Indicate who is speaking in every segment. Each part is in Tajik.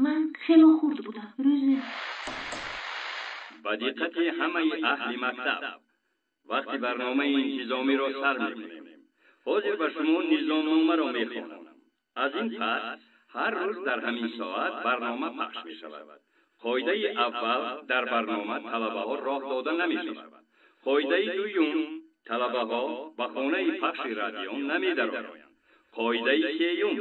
Speaker 1: Ман хело хурд будам. Рӯзе
Speaker 2: ба диққати ҳамаи аҳли мактаб вақти барномаи интизомиро сар мекунем. Ҳозир ба шумо низомномаро мехонам. Аз ин пас ҳар рӯз дар ҳамин соат барнома пахш мешавад. Қоидаи аввал: дар барнома талабаҳо роҳ дода намешавад. Қоидаи дуюм: талабаҳо ба хонаи пахши радио намедароянд. Қоидаи сеюм: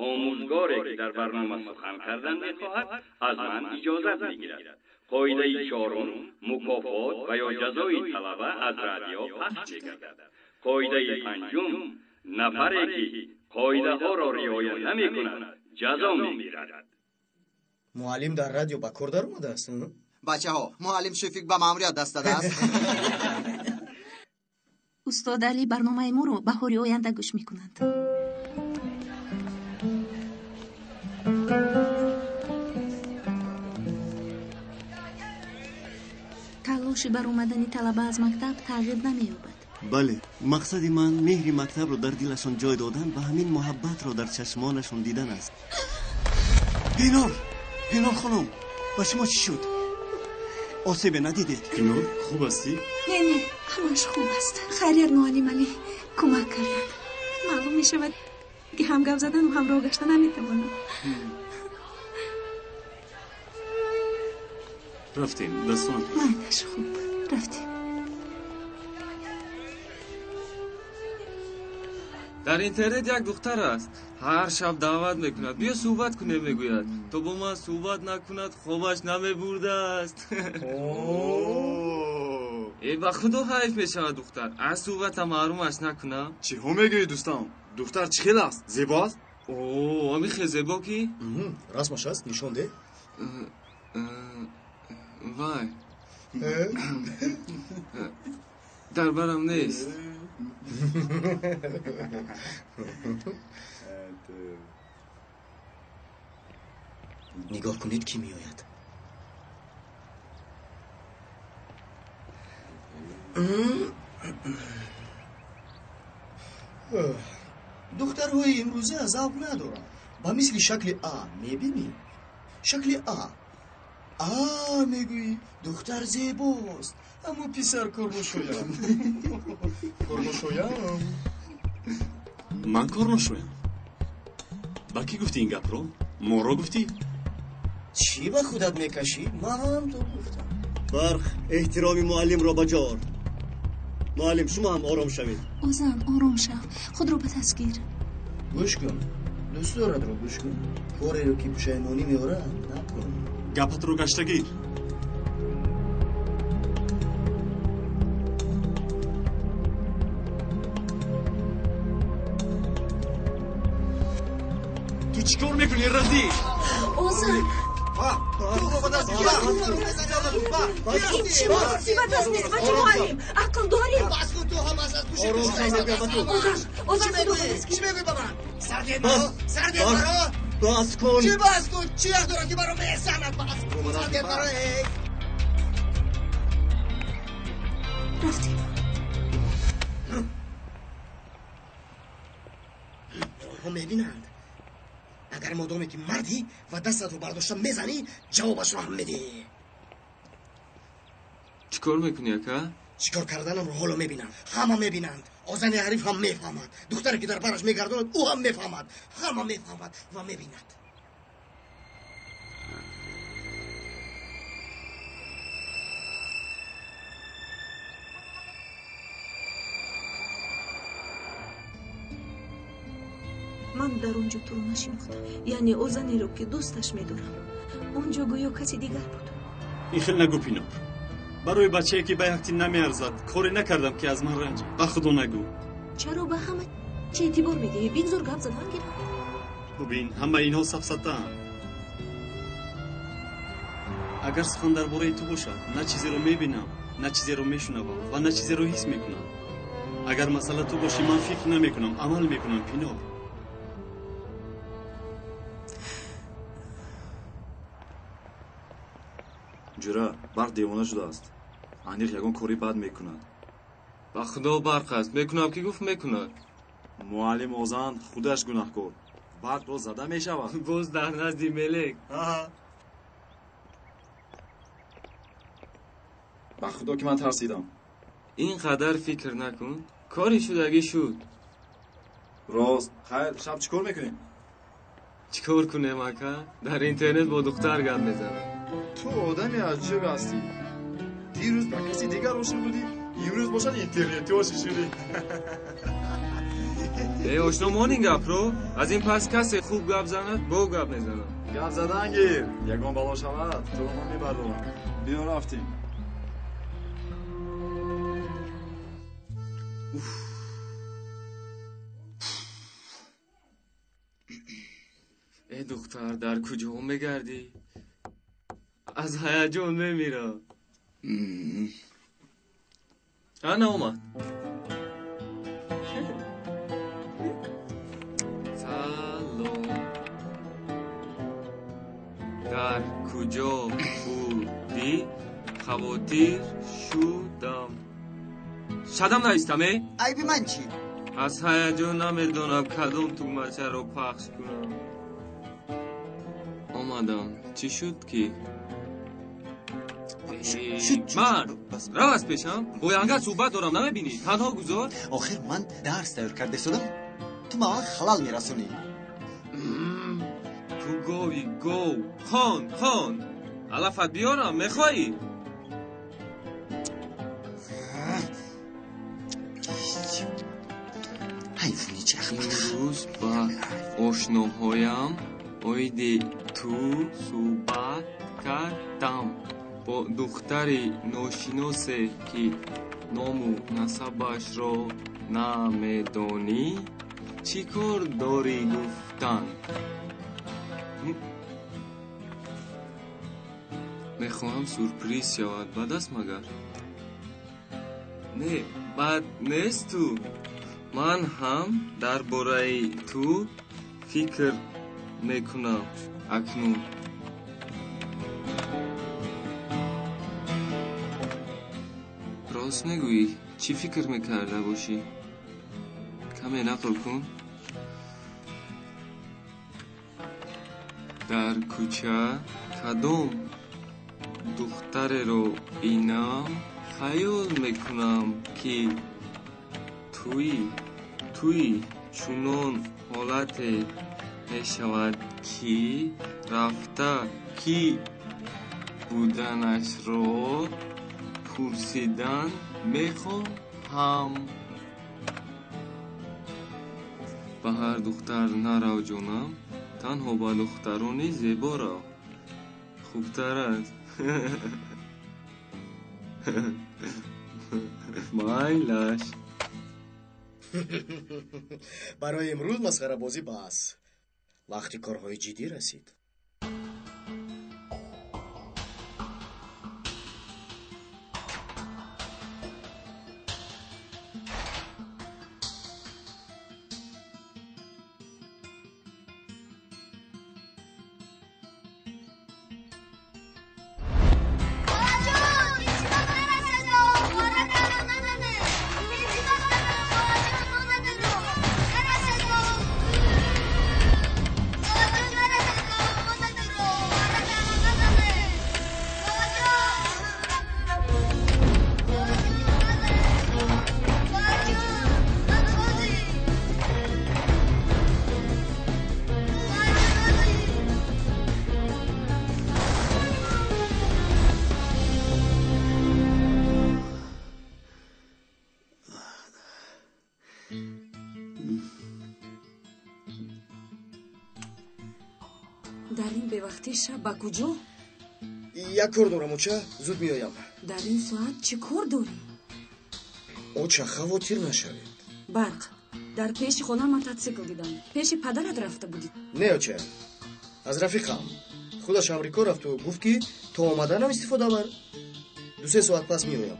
Speaker 2: омӯзгоре ки дар барнома сухан кардан мехоҳад, аз ман иҷозат мегирад. Қоидаи чорум: мукофот ва ё ҷазои талаба аз радио пахш мегардад. Қоидаи панҷум: нафаре ки қоидаҳоро риоя намекунад, ҷазо мегирад.
Speaker 3: Муаллим дар радио ба кор даромадааст?
Speaker 4: Бачаҳо, муаллим Шуфик ба маъмурият даст дадааст.
Speaker 1: Устод Али барномаи моро баҳори оянда гӯш мекунанд. Талоши баромадани талаба аз мактаб тағйир намеёбад.
Speaker 5: Бале, мақсади ман меҳри мактабро дар дилашон ҷой додан ва ҳамин муҳаббатро дар чашмонашон дидан аст. Пинор, Пинор хонум, ба шумо чӣ шуд? Осебе надидед?
Speaker 6: Пинор, хуб ҳастӣ?
Speaker 1: Не, не, ҳамаш хуб аст. Хайрият, муаллим Али кӯмак карданд. Маълум мешавад, ки ҳам гап задану ҳам роҳ гашта наметавонам.
Speaker 6: Рафтем, дастон.
Speaker 1: Майнаш, хуб, рафтем.
Speaker 7: Дар интернет як духтар аст, ҳар шаб даъват мекунад, биё суҳбат кунем, мегӯяд. То бо ман суҳбат накунад, хобаш намебурдааст. Э, ба худо, ҳайф мешавад, духтар аз суҳбата маҳрумаш накунам.
Speaker 6: Чиҳо мегӯӣ, дӯстам? Духтар чӣ хел аст? Зебо аст?
Speaker 7: О, ами хел зебо ки.
Speaker 3: Расмаш аст, нишон деҳ.
Speaker 7: Вай, дар барам нест.
Speaker 3: Нигоҳ кунед, кӣ меояд. Духтарҳои имрӯза завқ надоранд. Ба мисли шакли А мебинӣ? Шакли А. А мегӯӣ, духтар зебост, аммо писар корношоям. Корношоям.
Speaker 6: Ман корношоям? Ба кӣ гуфтӣ ин гапро? Моро гуфтӣ?
Speaker 3: Чӣ ба худат мекашӣ? Ман ҳам то гуфтам.
Speaker 5: Барқ, эҳтироми муаллимро ба ҷо ор. Муаллим, шумо ҳам ором шавед.
Speaker 1: Озан, ором шав, худро ба даст гир.
Speaker 3: Гӯш кун, дӯстдоратро гӯш кун. Кореро, ки пушаймонӣ меорад, накун.
Speaker 6: Гапатро гашта гир. Ту чӣ кор мекунӣ, разӣ?
Speaker 1: Озан! Ин чӣ муносибат аст нисбати муаллим? Ақл дорӣ? Озан, Озан, худро ба даст гир.
Speaker 4: Чӣ мегӯӣ ба ман? Сардед маро? Сардед маро?
Speaker 5: Бас кун.
Speaker 4: Чӣ бас кун? Чӣ ҳақ дорад, ки маро мезанад? Бас кун, сардед маро, эй!
Speaker 1: Рафтем.
Speaker 3: Онҳо мебинанд. Агар модоме ки мардӣ ва дастатро бардошта мезанӣ, ҷавобашро ҳам медиҳӣ.
Speaker 7: Чӣ кор мекунӣ, ака?
Speaker 3: Чӣ кор карданамро ҳоло мебинанд. Ҳама мебинанд. Озани ҳариф ҳам мефаҳмад. Духтаре, ки дар бараш мегардонад, ӯ ҳам мефаҳмад. Ҳама мефаҳмад ва мебинад.
Speaker 1: Ман дар он ҷо туро нашинохтам, яъне озанеро, ки дӯсташ медорам. Он ҷо гӯё каси дигар буд.
Speaker 6: Ин хел нагӯ, Пинор. Барои бачае, ки ба якти намеарзад, коре накардам, ки аз ман ранҷ. Ба худо нагӯ.
Speaker 1: Чаро ба ҳама чӣ эътибор медиҳӣ? Бигзор гап задан гиранд.
Speaker 6: Бубин, ҳамаи инҳо сафсатаанд. Агар сухан дар бораи ту бошад, на чизеро мебинам, на чизеро мешунавам ва на чизеро ҳис мекунам. Агар масъала ту бошӣ, ман фикр намекунам, амал мекунам, Пинор.
Speaker 8: Ҷура, Барқ девона шудааст. Аниқ ягон кори бад мекунад.
Speaker 7: Ба худо, Барқ аст, мекунам ки гуфт, мекунад.
Speaker 8: Муаллим Озан худаш гунаҳкор. Барқро зада мешавад.
Speaker 7: Боз дар назди мелек.
Speaker 8: Ба худо ки ман тарсидам.
Speaker 7: Ин қадар фикр накун. Кори шудагӣ шуд.
Speaker 8: Рост. Хайр, шаб чӣ кор мекунем?
Speaker 7: Чӣ кор кунем, ака? Дар интернет бо духтар гап мезанам.
Speaker 8: Ту одами аҷиб ҳастӣ. Дирӯз ба каси дигар ошиқ будӣ, имрӯз бошад интернетӣ ошиқ шудӣ.
Speaker 7: Э, ошно мон ин гапро. Аз ин пас касе хуб гап занад, бо гап мезанам.
Speaker 8: Гап задан гир. Ягон бало шавад, туро ман мебардорам. Биё рафтем.
Speaker 7: Э, духтар, дар куҷо мегардӣ? Аз ҳаяҷон мемирам. Ана омад. Салом. Дар куҷо будӣ? Хавотир шудам. Шадам наистам, э?
Speaker 4: Айби ман чӣ?
Speaker 7: Аз ҳаяҷон намедонам кадом тугмачаро пахш кунам. Омадам. Чӣ шуд ки? Мард, рав аз пешам. Бо янга суҳбат дорам, намебинӣ? Танҳо гузор.
Speaker 4: Охир ман дарс тайёр карда истодам. Ту ба ман халал мерасонӣ.
Speaker 7: Ту гови гов. Хон, хон. Алафат биёрам, мехоҳӣ?
Speaker 4: Ҳайвони чӣ ахмақ.
Speaker 7: Имрӯз ба ошноҳоям оиди ту суҳбат кардам. Бо духтари ношиносе, ки ному насабашро намедонӣ, чӣ кор дорӣ гуфтан? Мехоҳам сюрприз шавад. Бад аст магар? Не, бад нест ту. Ман ҳам дар бораи ту фикр мекунам акнун. Рост мегӯӣ, чӣ фикр мекарда бошӣ? Каме нақл кун. Дар кӯча кадом духтареро бинам, хаёл мекунам, ки туӣ. Туӣ чунон ҳолате мешавад, ки рафта кӣ буданашро пурсидан мехоҳам. Ба ҳар духтар нарав, ҷонам, танҳо ба духтарони зебо рав. Хубтар аст. Майлаш.
Speaker 3: Барои имрӯз масхарабозӣ бас. Вақти корҳои ҷиддӣ расид.
Speaker 1: Дар ин бевақтии шаб ба куҷо?
Speaker 3: Як кор дорам, оча, зуд меоям.
Speaker 1: Дар ин соат чӣ кор дорӣ?
Speaker 3: Оча, хавотир нашавед.
Speaker 1: Барқ, дар пеши хона мототсикл дидам. Пеши падарат рафта будӣ?
Speaker 3: Не, оча, аз рафиқам. Худаш Амрико рафту гуфт, ки то омаданам истифода бар. 2-се соат пас меоям.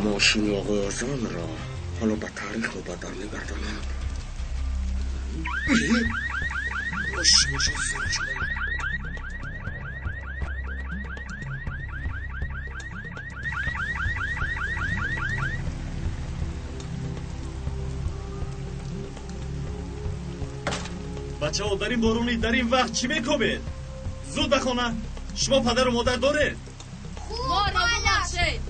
Speaker 3: Мошини оғои Озонро ҳоло ба таърих мубаддал мегардонанд.
Speaker 6: Бачаҳо, дар ин боронӣ, дар ин вақт чӣ мекобед? Зуд ба хона! Шумо падару модар доред?
Speaker 9: Моро бубахшед!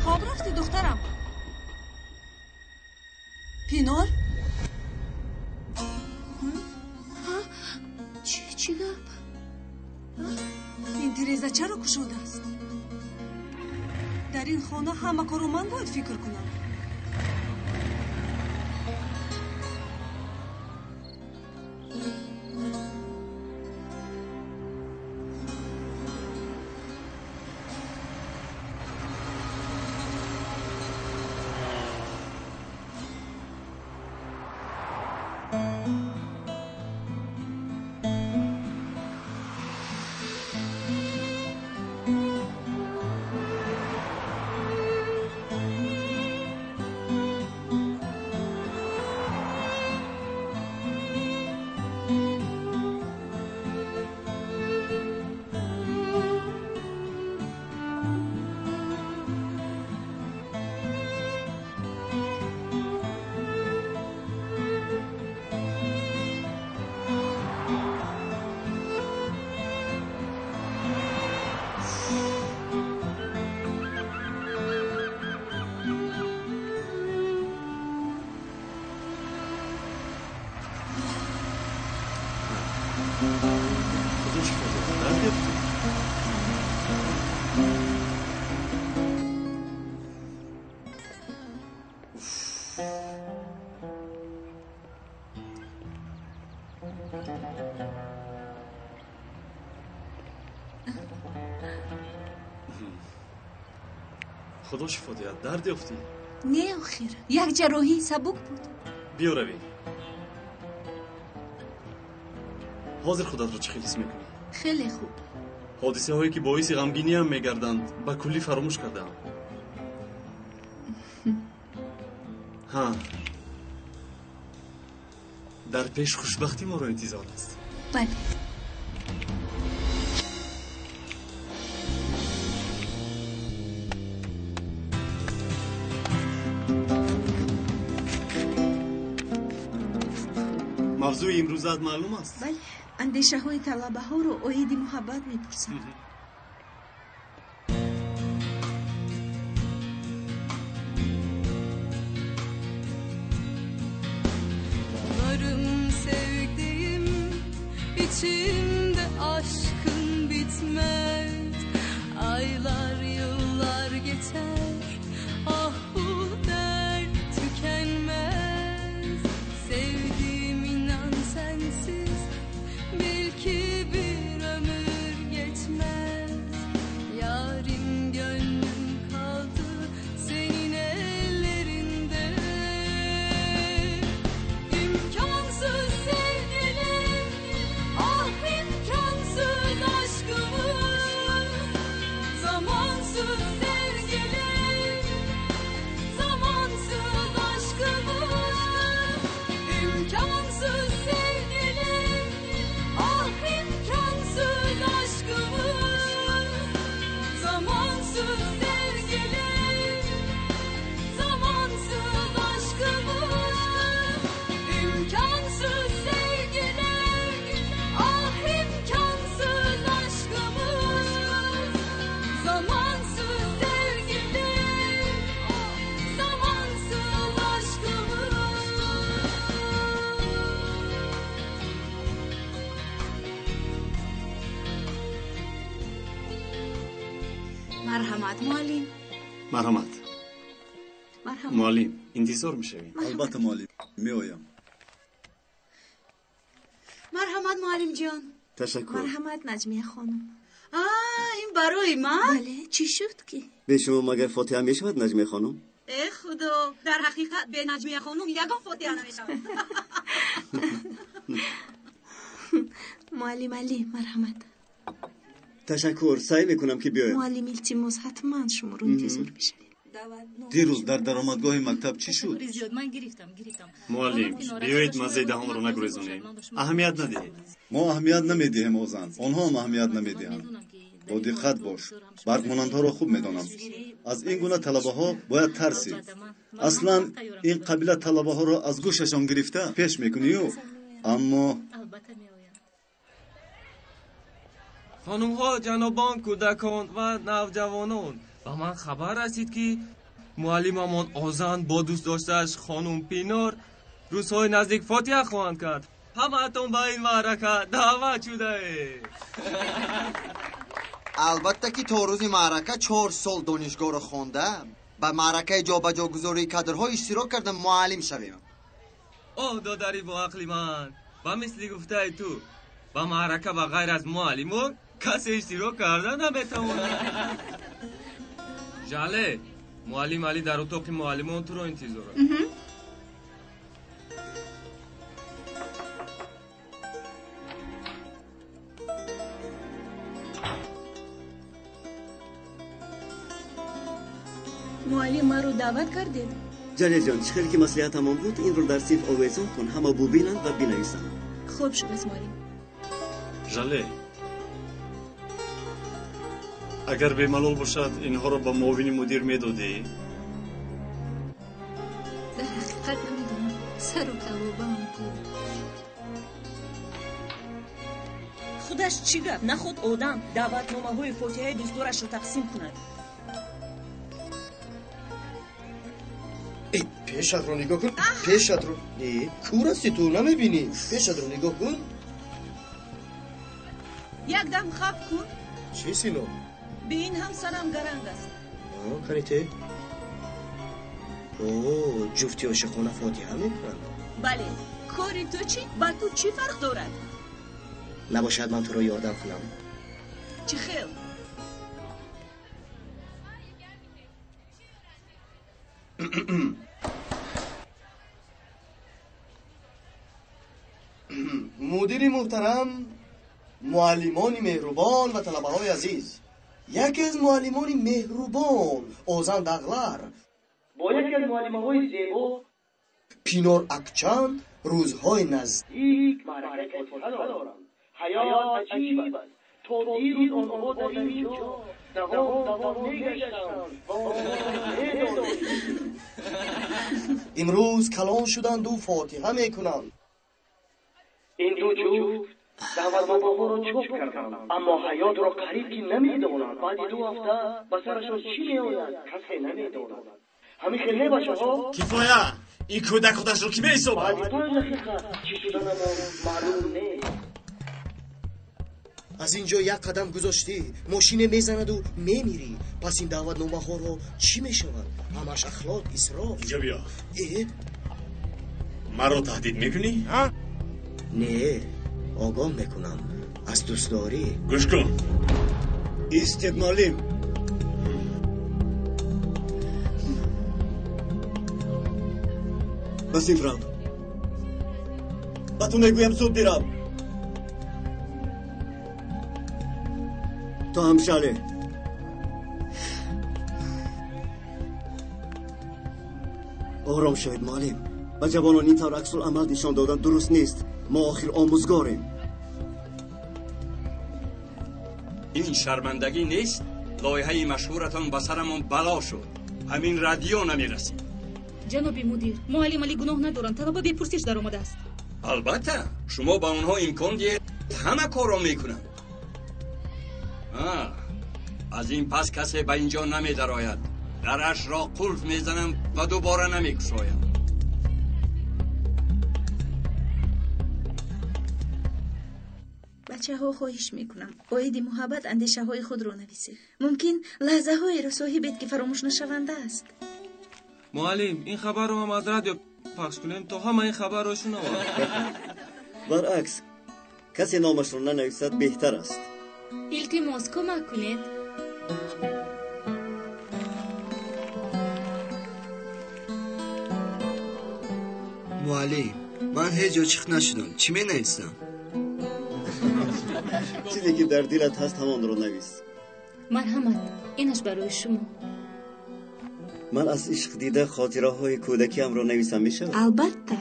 Speaker 1: Хоб рафтӣ, духтарам? Пинор? Чӣ гап? Ин тиреза чаро кушодааст? Дар ин хона ҳама корро ман бояд фикр кунам.
Speaker 6: Худо шифо диҳад, дард ёфтӣ?
Speaker 1: Не, охир, як ҷарроҳии сабук буд.
Speaker 6: Биё равем. Ҳозир худатро чӣ хел ҳис мекунӣ?
Speaker 1: Хеле хуб.
Speaker 6: Ҳодисаҳое ки боиси ғамгиниам мегарданд, ба куллӣ фаромӯш кардаам. Ҳа, дар пеш хушбахтӣ моро интизор аст.
Speaker 1: Бале.
Speaker 6: Мавзӯи имрӯзаат маълум аст?
Speaker 1: Бале, андешаҳои талабаҳоро оиди муҳаббат мепурсам.
Speaker 10: Varım sevdiğim, içimde aşkın bitmez. Aylar yıllar geçer, ah bu dert tükenmez. Sevdiğim inan sensiz, bil ki bir ömür geçmez. Yarim gönlüm kaldı senin ellerinde. İmkansız sevgilim, ah imkansız.
Speaker 9: Марҳамат, муаллим.
Speaker 6: Марҳамат. Муаллим, интизор мешавем.
Speaker 8: Албатта, муаллим, меоям.
Speaker 9: Марҳамат, муаллимҷон.
Speaker 5: Ташаккур.
Speaker 1: Марҳамат, Наҷмия хонум.
Speaker 9: Ин барои ман?
Speaker 1: Бале, чӣ шуд ки?
Speaker 5: Бе шумо магар фотиҳа мешавад, Наҷмия хонум?
Speaker 9: Э худо, дар ҳақиқат бе Наҷмия хонум ягон фотиҳа намешавад.
Speaker 1: Муаллим Алӣ, марҳамат.
Speaker 5: Ташаккур, саъй мекунам ки биёям.
Speaker 1: Муаллим, илтимос, ҳатман шуморо интизор мешавем.
Speaker 8: Дирӯз дар даромадгоҳи мактаб чӣ шуд?
Speaker 6: Муаллим, биёед маззаи даҳонро нагурезонем. Аҳамият надиҳед.
Speaker 8: Мо аҳамият намедиҳем, Озан. Онҳо ҳам аҳамият намедиҳанд. Бо диққат бош. Баргмонандҳоро хуб медонам. Аз ин гуна талабаҳо бояд тарсид. Аслан ин қабила талабаҳоро аз гӯшашон гирифта пеш мекунию, аммо
Speaker 7: хонумҳо, ҷанобон, кӯдакон ва навҷавонон, ба ман хабар расид, ки муаллимамон Озан бо дӯст доштааш хонум Пинор рӯзҳои наздик фотиҳа хоҳанд кард. Ҳамаатон ба ин маърака даъват шудаед.
Speaker 4: Албатта, ки то рӯзи маърака 4 сол донишгоҳро хонда, ба маъракаи ҷобаҷогузории кадрҳо иштирок карда муаллим шавем.
Speaker 7: Оҳ, додари боақли ман, ба мисли гуфтаи ту, ба маърака ба ғайр аз муаллимон касе иштирок карда наметавонад. Жале, муаллим Алӣ дар утоқи муаллимон туро интизор аст.
Speaker 11: Муаллим, маро даъват кардед?
Speaker 5: Ҷалилҷон, чӣ хеле ки маслиҳатамон буд, инро дар синф овезон кун, ҳама бубинанд ва бинависанд.
Speaker 11: Хуб шудааст, муаллим.
Speaker 6: Жале, агар бемалол бошад, инҳоро ба муовини мудир медодӣ?
Speaker 1: Дар ҳақиқат намедонам, сару калобаам гум.
Speaker 11: Худаш чӣ гап? Наход одам даъватномаҳои фотиҳаи дӯстдорашро тақсим кунад.
Speaker 3: Пешатро нигоҳ кун, пешатро. Кур ҳасти ту, намебинӣ? Пешатро нигоҳ кун.
Speaker 11: Якдам хаб кун.
Speaker 3: Чӣ, Сино?
Speaker 11: Бе ин ҳам сарам гаранг аст.
Speaker 3: Каните? О, ҷуфти ошиқона фотиҳа мекунанд.
Speaker 11: Бале, кори ту чӣ? Ба ту чӣ фарқ дорад?
Speaker 3: Набошад ман туро ёрдам кунам?
Speaker 11: Чӣ хел?
Speaker 3: Мудири муҳтарам, муаллимони меҳрубон ва талабаҳои азиз, яке аз муаллимони меҳрубон Озан Дағлар бо яке аз муаллимаҳои зебо Пинор Акчанд рӯзҳои наздик маъракаи фотиҳа доранд. Ҳаёт аҷиб аст. То дирӯз онҳо дар ин ҷо давом давом мегаштанд ва медонистем. Имрӯз калон шуданду фотиҳа мекунанд. Ин ду ҷуфт даъватномаҳоро чоп карданд, аммо ҳаётро қариб ки намедонанд. Баъди 2 ҳафта ба сарашон чӣ меояд, касе намедонад. Ҳамин хел не, бачаҳо?
Speaker 6: Кифоя! Ин кӯдак худашро кӣ меҳисобад?
Speaker 3: Баъди 5 дақиқа чӣ шуданамон маълум нест. Аз ин ҷо як қадам гузоштӣ, мошине мезанаду мемирӣ. Пас ин даъватномаҳоро чӣ мешавад? Ҳамаш ахлот, исроф.
Speaker 6: Инҷо биё. Маро таҳдид мекунӣ?
Speaker 3: Не, огоҳ мекунам. Аз дӯстдорӣ.
Speaker 6: Гӯш кун.
Speaker 5: Истед, муаллим. Ба синф рав. Ба ту мегӯям, зуд бирав. То ҳам, Жале. Ором шавед, муаллим. Ба ҷавонон ин тавр аксуламал нишон додан дуруст нест. Мо охир омӯзгорем.
Speaker 2: Ин шармандагӣ нест? Лоиҳаи машҳуратон ба сарамон бало шуд. Ҳамин радио намерасид.
Speaker 9: Ҷаноби мудир, муаллим Али гуноҳ надоранд. Талаба бепурсиш даромадааст.
Speaker 2: Албатта, шумо ба онҳо имкон диҳед, ҳама корро мекунанд. Аз ин пас касе ба ин ҷо намедарояд. Дарашро қулф мезанам ва дубора намекушоям.
Speaker 1: Ба Бачаҳо, хоҳиш мекунам, оиди муҳаббат андешаҳои худро нависед. Мумкин лаҳзаҳоеро соҳибед, ки фаромӯшнашаванда аст.
Speaker 7: Муаллим, ин хабарро ҳам аз радио пахш кунем, то ҳама ин хабарро шунаванд.
Speaker 5: Баръакс, касе номашро нанависад беҳтар аст.
Speaker 9: Илтимос, кӯмак кунед.
Speaker 12: Муаллим, ман ҳеҷ ҷо чиқ нашудам. Чӣ менависам?
Speaker 5: Чизе ки дар дилат ҳаст, ҳамонро навис.
Speaker 9: Марҳамат, инаш барои шумо.
Speaker 5: Ман аз ишқ дида хотираҳои кӯдакиамро нависам, мешавад?
Speaker 1: Албатта.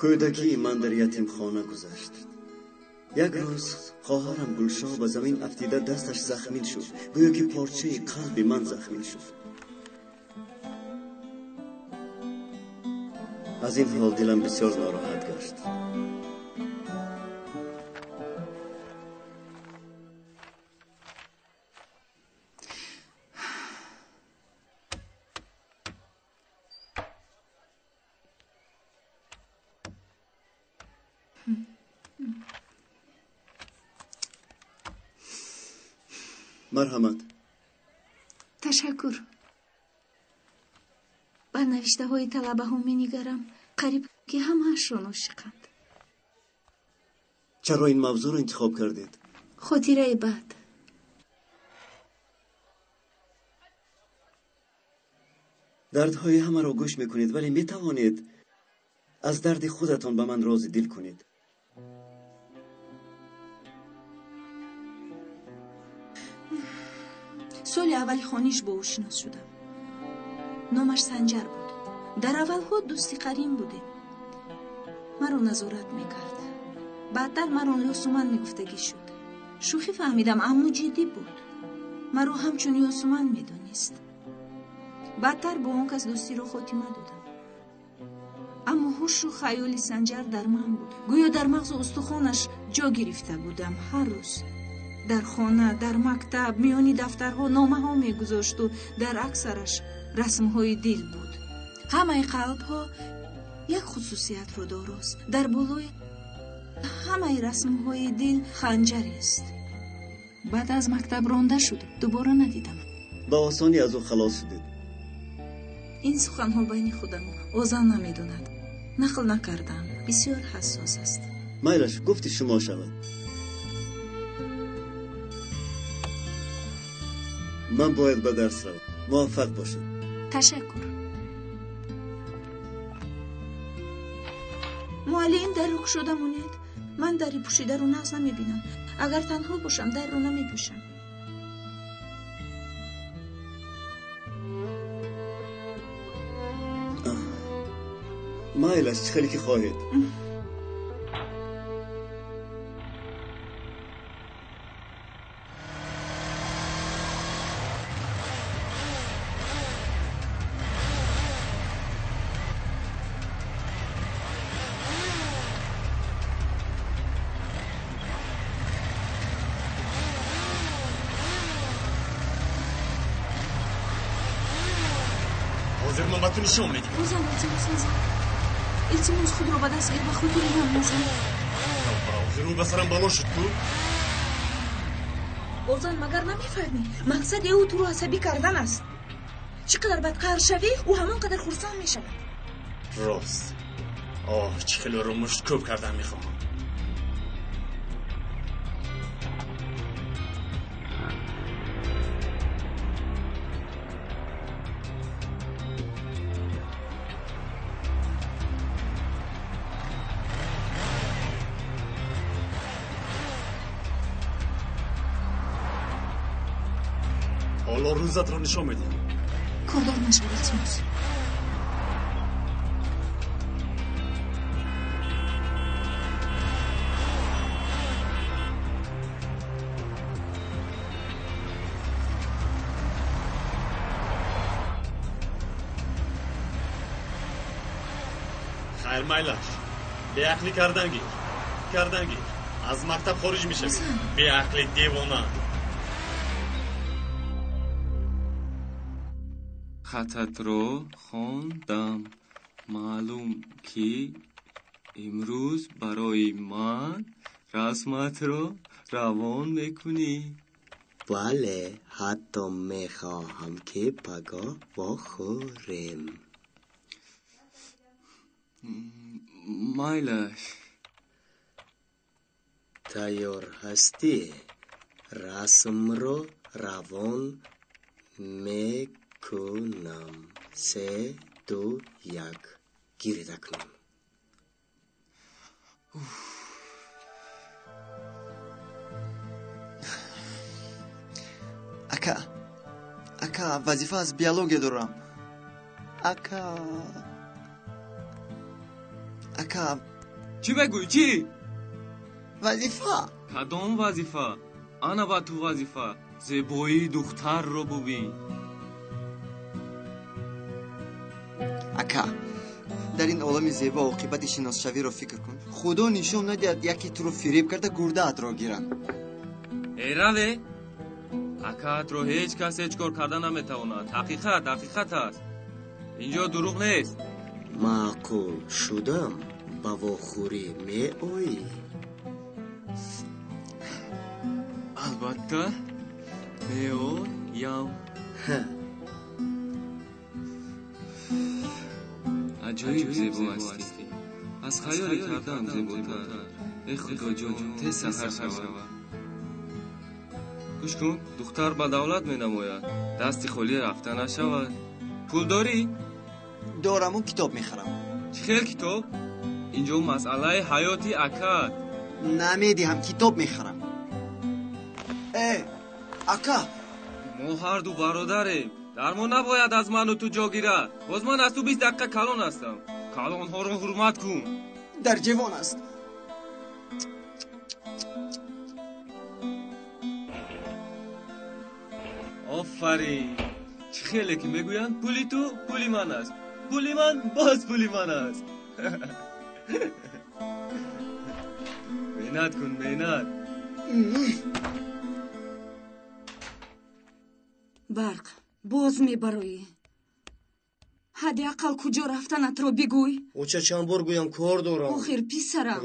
Speaker 5: Кӯдакии ман дар ятимхона гузашт. Як рӯз хоҳарам Гулшоҳ ба замин афтида дасташ захмин шуд, гӯё ки порчаи қалби ман захмин шуд. Аз ин ҳол дилам бисёр нороҳат гашт. Марҳамат.
Speaker 1: Ташаккур. Ба навиштаҳои талабаҳо менигарам, қариб ки ҳамаашон ошиқанд.
Speaker 5: Чаро ин мавзӯъро интихоб кардед?
Speaker 1: Хотираи бад.
Speaker 5: Дардҳои ҳамаро гӯш мекунед, вале метавонед аз дарди худатон ба ман рози дил кунед.
Speaker 1: Соли аввали хониш бо ӯ шинос шудам. Номаш Санҷар буд. Дар аввалҳо дӯсти қарин будем. Маро назорат мекард. Баъдтар маро Ёсуман мегуфтагӣ шуд. Шӯхӣ фаҳмидам, аммо ҷиддӣ буд. Маро ҳамчун Ёсуман медонист. Баъдтар бо он кас дӯстиро хотима додам. Аммо ҳушу хаёли Санҷар дар ман буд. Гӯё дар мағзу устухонаш ҷо гирифта будам. Ҳар рӯз дар хона, дар мактаб, миёни дафтарҳо номаҳо мегузошту дар аксараш расмҳои дил буд. Ҳамаи қалбҳо як хусусиятро дорост. Дар болои ҳамаи расмҳои дил ханҷарест. Баъд аз мактаб ронда шуд, дубора надидам.
Speaker 5: Ба осонӣ аз ӯ халос шудед.
Speaker 1: Ин суханҳо байни худамон. Озан намедонад. Нақл накардам. Бисёр ҳассос аст.
Speaker 5: Майлаш, гуфти шумо шавад. Ман бояд ба дарс равам. Муваффақ бошед.
Speaker 1: Ташаккур. Муаллим, дарро кушода монед. Ман дари пӯшидаро нағз намебинам. Агар танҳо бошам, дарро намепӯшам.
Speaker 5: Майлаш, чӣ хеле ки хоҳед.
Speaker 6: Ҳозир ман ба ту нишон медиҳам.
Speaker 1: Озан, илтимос назан. Илтимос, худро ба даст гир, ба хотири ман назан.
Speaker 6: Ҳозир ӯ ба сарам бало шуд ку?
Speaker 1: Озан, магар намефаҳмӣ? Мақсади ӯ туро асабӣ кардан аст. Чӣ қадар бадқаҳр шавӣ, ӯ ҳамон қадар хурсанд мешавад.
Speaker 6: Рост. Оҳ, чӣ хеле ӯро мушткӯб кардан мехоҳам. Ҳоло рӯзатро нишон медиҳам.
Speaker 1: Кордор нашав, илтимос.
Speaker 6: Хайр, майлаш, беақлӣ кардан гир, кардан гир. Аз мактаб хориҷ мешавӣ. Беақли девона.
Speaker 7: Хататро хондам. Маълум ки имрӯз барои ман расматро равон мекунӣ.
Speaker 13: Бале, ҳатто мехоҳам, ки пагоҳ вохӯрем.
Speaker 7: Майлаш.
Speaker 13: Тайёр ҳастӣ? Расмро равон мекунам. 3, 2, 1. Гиред акнун.
Speaker 4: Ака, ака, вазифа аз биология дорам. Ака, ака.
Speaker 7: Чӣ мегӯӣ, чӣ?
Speaker 4: Вазифа.
Speaker 7: Кадом вазифа? Ана ба ту вазифа. Зебоии духтарро бубин.
Speaker 4: Ака, дар ин олами зебо оқибати шиносшавиро фикр кун. Худо нишон надиҳад, яке туро фиреб карда гурдаатро гиранд.
Speaker 7: Эй, раве! Акаатро ҳеҷ кас ҳеҷ кор карда наметавонад. Ҳақиқат ҳақиқат аст. Инҷо дурӯғ нест.
Speaker 13: Маъқул шудам, ба вохӯрӣ меоӣ?
Speaker 7: Албатта, меоям. Аҷоиб зебо ҳастӣ. Аз хаёли кардаам зеботар. Эй Худоҷон, тез саҳар шавад. Гӯш кун, духтар ба давлат менамояд. Дасти холӣ рафта нашавад. Пул дорӣ?
Speaker 4: Дораму китоб мехарам.
Speaker 7: Чӣ хел китоб? Инҷо масъалаи ҳаёти акат.
Speaker 4: Намедиҳам, китоб мехарам. Э, ака!
Speaker 7: Мо ҳарду бародарем. Дармо набояд аз ману ту ҷо гирад. Боз ман аз ту 20 дақиқа калон ҳастам. Калонҳоро ҳурмат кун.
Speaker 4: Дар ҷевон аст.
Speaker 7: Офарин! Чӣ хеле ки мегӯянд, пули ту пули ман аст. Пули ман боз пули ман аст. Меҳнат кун, меҳнат.
Speaker 9: Барқ, боз мебароӣ. Ҳадди ақал куҷо рафтанатро бигӯй.
Speaker 3: Оча, чанд бор гӯям, кор дорам.
Speaker 9: Охир, писарам.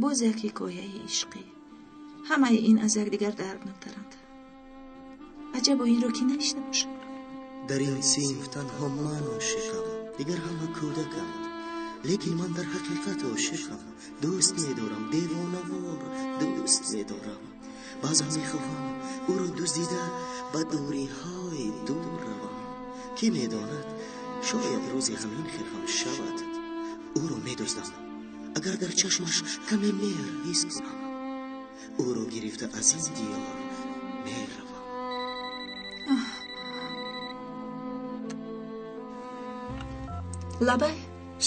Speaker 1: Боз як ҳикояи ишқӣ. Ҳамаи ин аз якдигар дардноктаранд. Аҷабо инро кӣ навишта бошад?
Speaker 5: Дар ин синф танҳо ман ошиқам, дигар ҳама кӯдаканд. Лекин ман дар ҳақиқат ошиқам. Дӯст медорам, девонавор дӯст медорам. Баъзан мехоҳам ӯро дуздида ба дуриҳои дур равам. Кӣ медонад, шояд рӯзе ҳамин хел ҳам шавад. Ӯро медуздам, агар дар чашмаш каме меҳр ҳис кунам. Ӯро гирифта аз ин диёр меравам.
Speaker 1: Лабай.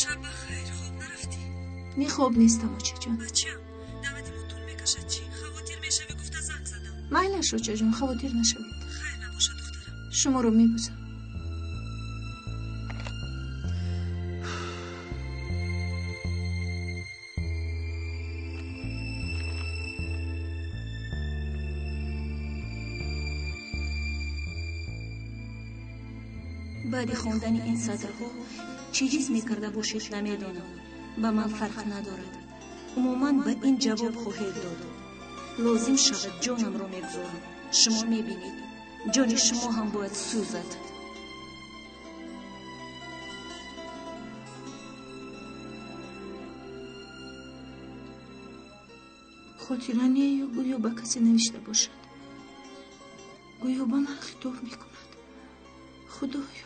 Speaker 11: Шаб бахайр, хоб нарафтӣ?
Speaker 1: Не, хоб нестам, очаҷон.
Speaker 11: Бачам, даъвати мо тӯл мекашад чӣ? Хавотир мешавӣ, гуфта занг задам.
Speaker 1: Майлаш, очаҷон, хавотир нашавед.
Speaker 11: Хайр набошад, духтарам.
Speaker 1: Шуморо мебӯсам.
Speaker 11: Баъди хондани ин сатрҳо чӣ ҳис мекарда бошед намедонам. Ба ман фарқ надорад. Умуман ба ин ҷавоб хоҳед дод. Лозим шавад ҷонамро мегузорам. Шумо мебинед, ҷони шумо ҳам бояд сӯзад.
Speaker 1: Хотира не ё гӯё ба касе навишта бошад. Гӯё ба ман хитоб мекунад. Худоё!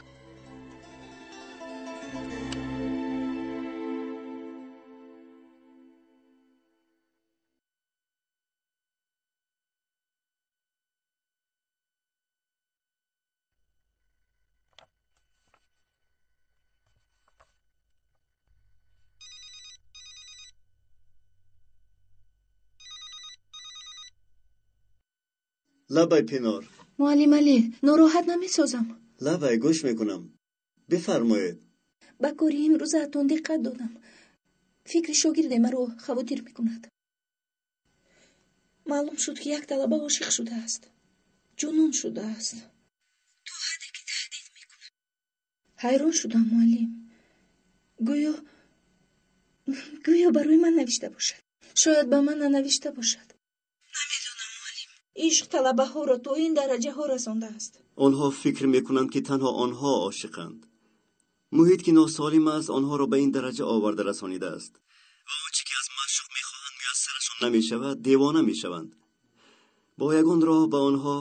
Speaker 5: Лабай Пинор.
Speaker 1: Муаллим Алӣ, нороҳат намесозам.
Speaker 5: Лабай, гӯш мекунам. Бифармоед.
Speaker 1: Ба кори имрӯзаатон диққат додам. Фикри шогирде маро хавотир мекунад. Маълум шуд, ки як талаба ошиқ шудааст. Ҷунун шудааст. То ҳадде ки таҳдид мекунад. Ҳайрон шудам, муаллим. Гӯё барои ман навишта бошад. Шояд ба ман нанавишта бошад. Намедонам, муаллим. Ишқ талабаҳоро то ин дараҷаҳо расондааст.
Speaker 5: Онҳо фикр мекунанд, ки танҳо онҳо ошиқанд. Муҳит ки носолим аст, онҳоро ба ин дараҷа оварда расонидааст. Ва он чӣ ки аз маъшуқ мехоҳанд муяссарашон намешавад, девона мешаванд. Бо ягон роҳ ба онҳо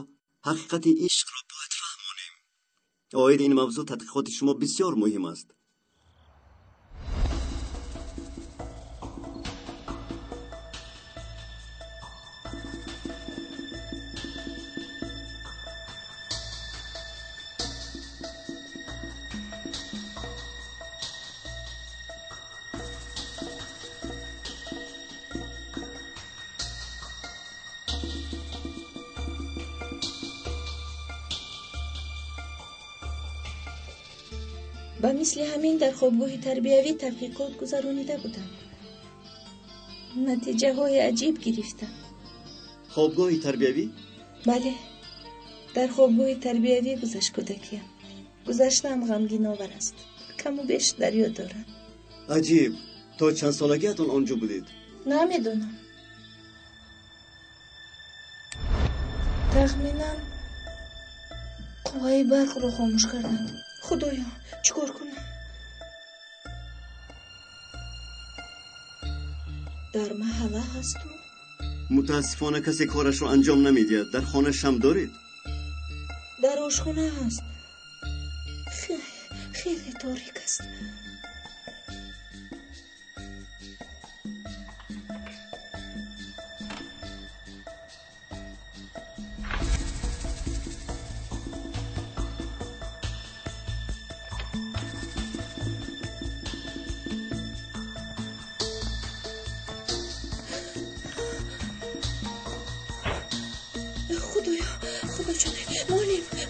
Speaker 5: ҳақиқати ишқро бояд фаҳмонем. Оиди ин мавзӯъ тадқиқоти шумо бисёр муҳим аст.
Speaker 1: Ба мисли ҳамин дар хобгоҳи тарбиявӣ таҳқиқот гузаронида будам. Натиҷаҳои аҷиб гирифтам.
Speaker 5: Хобгоҳи тарбиявӣ?
Speaker 1: Бале, дар хобгоҳи тарбиявӣ гузашт кӯдакиям. Гузаштаам ғамгиновар аст. Каму беш дар ёд дорам.
Speaker 5: Аҷиб! То чанд солагиатон он ҷо будед?
Speaker 1: Намедонам. Тахминан қувваи барқро хомӯш карданд. Худоё, чӣ кор кунам? Дар маҳалла ҳасту?
Speaker 5: Мутаассифона касе корашро анҷом намедиҳад. Дар хона шам доред?
Speaker 1: Дар ошхона ҳаст. Хеле торик аст.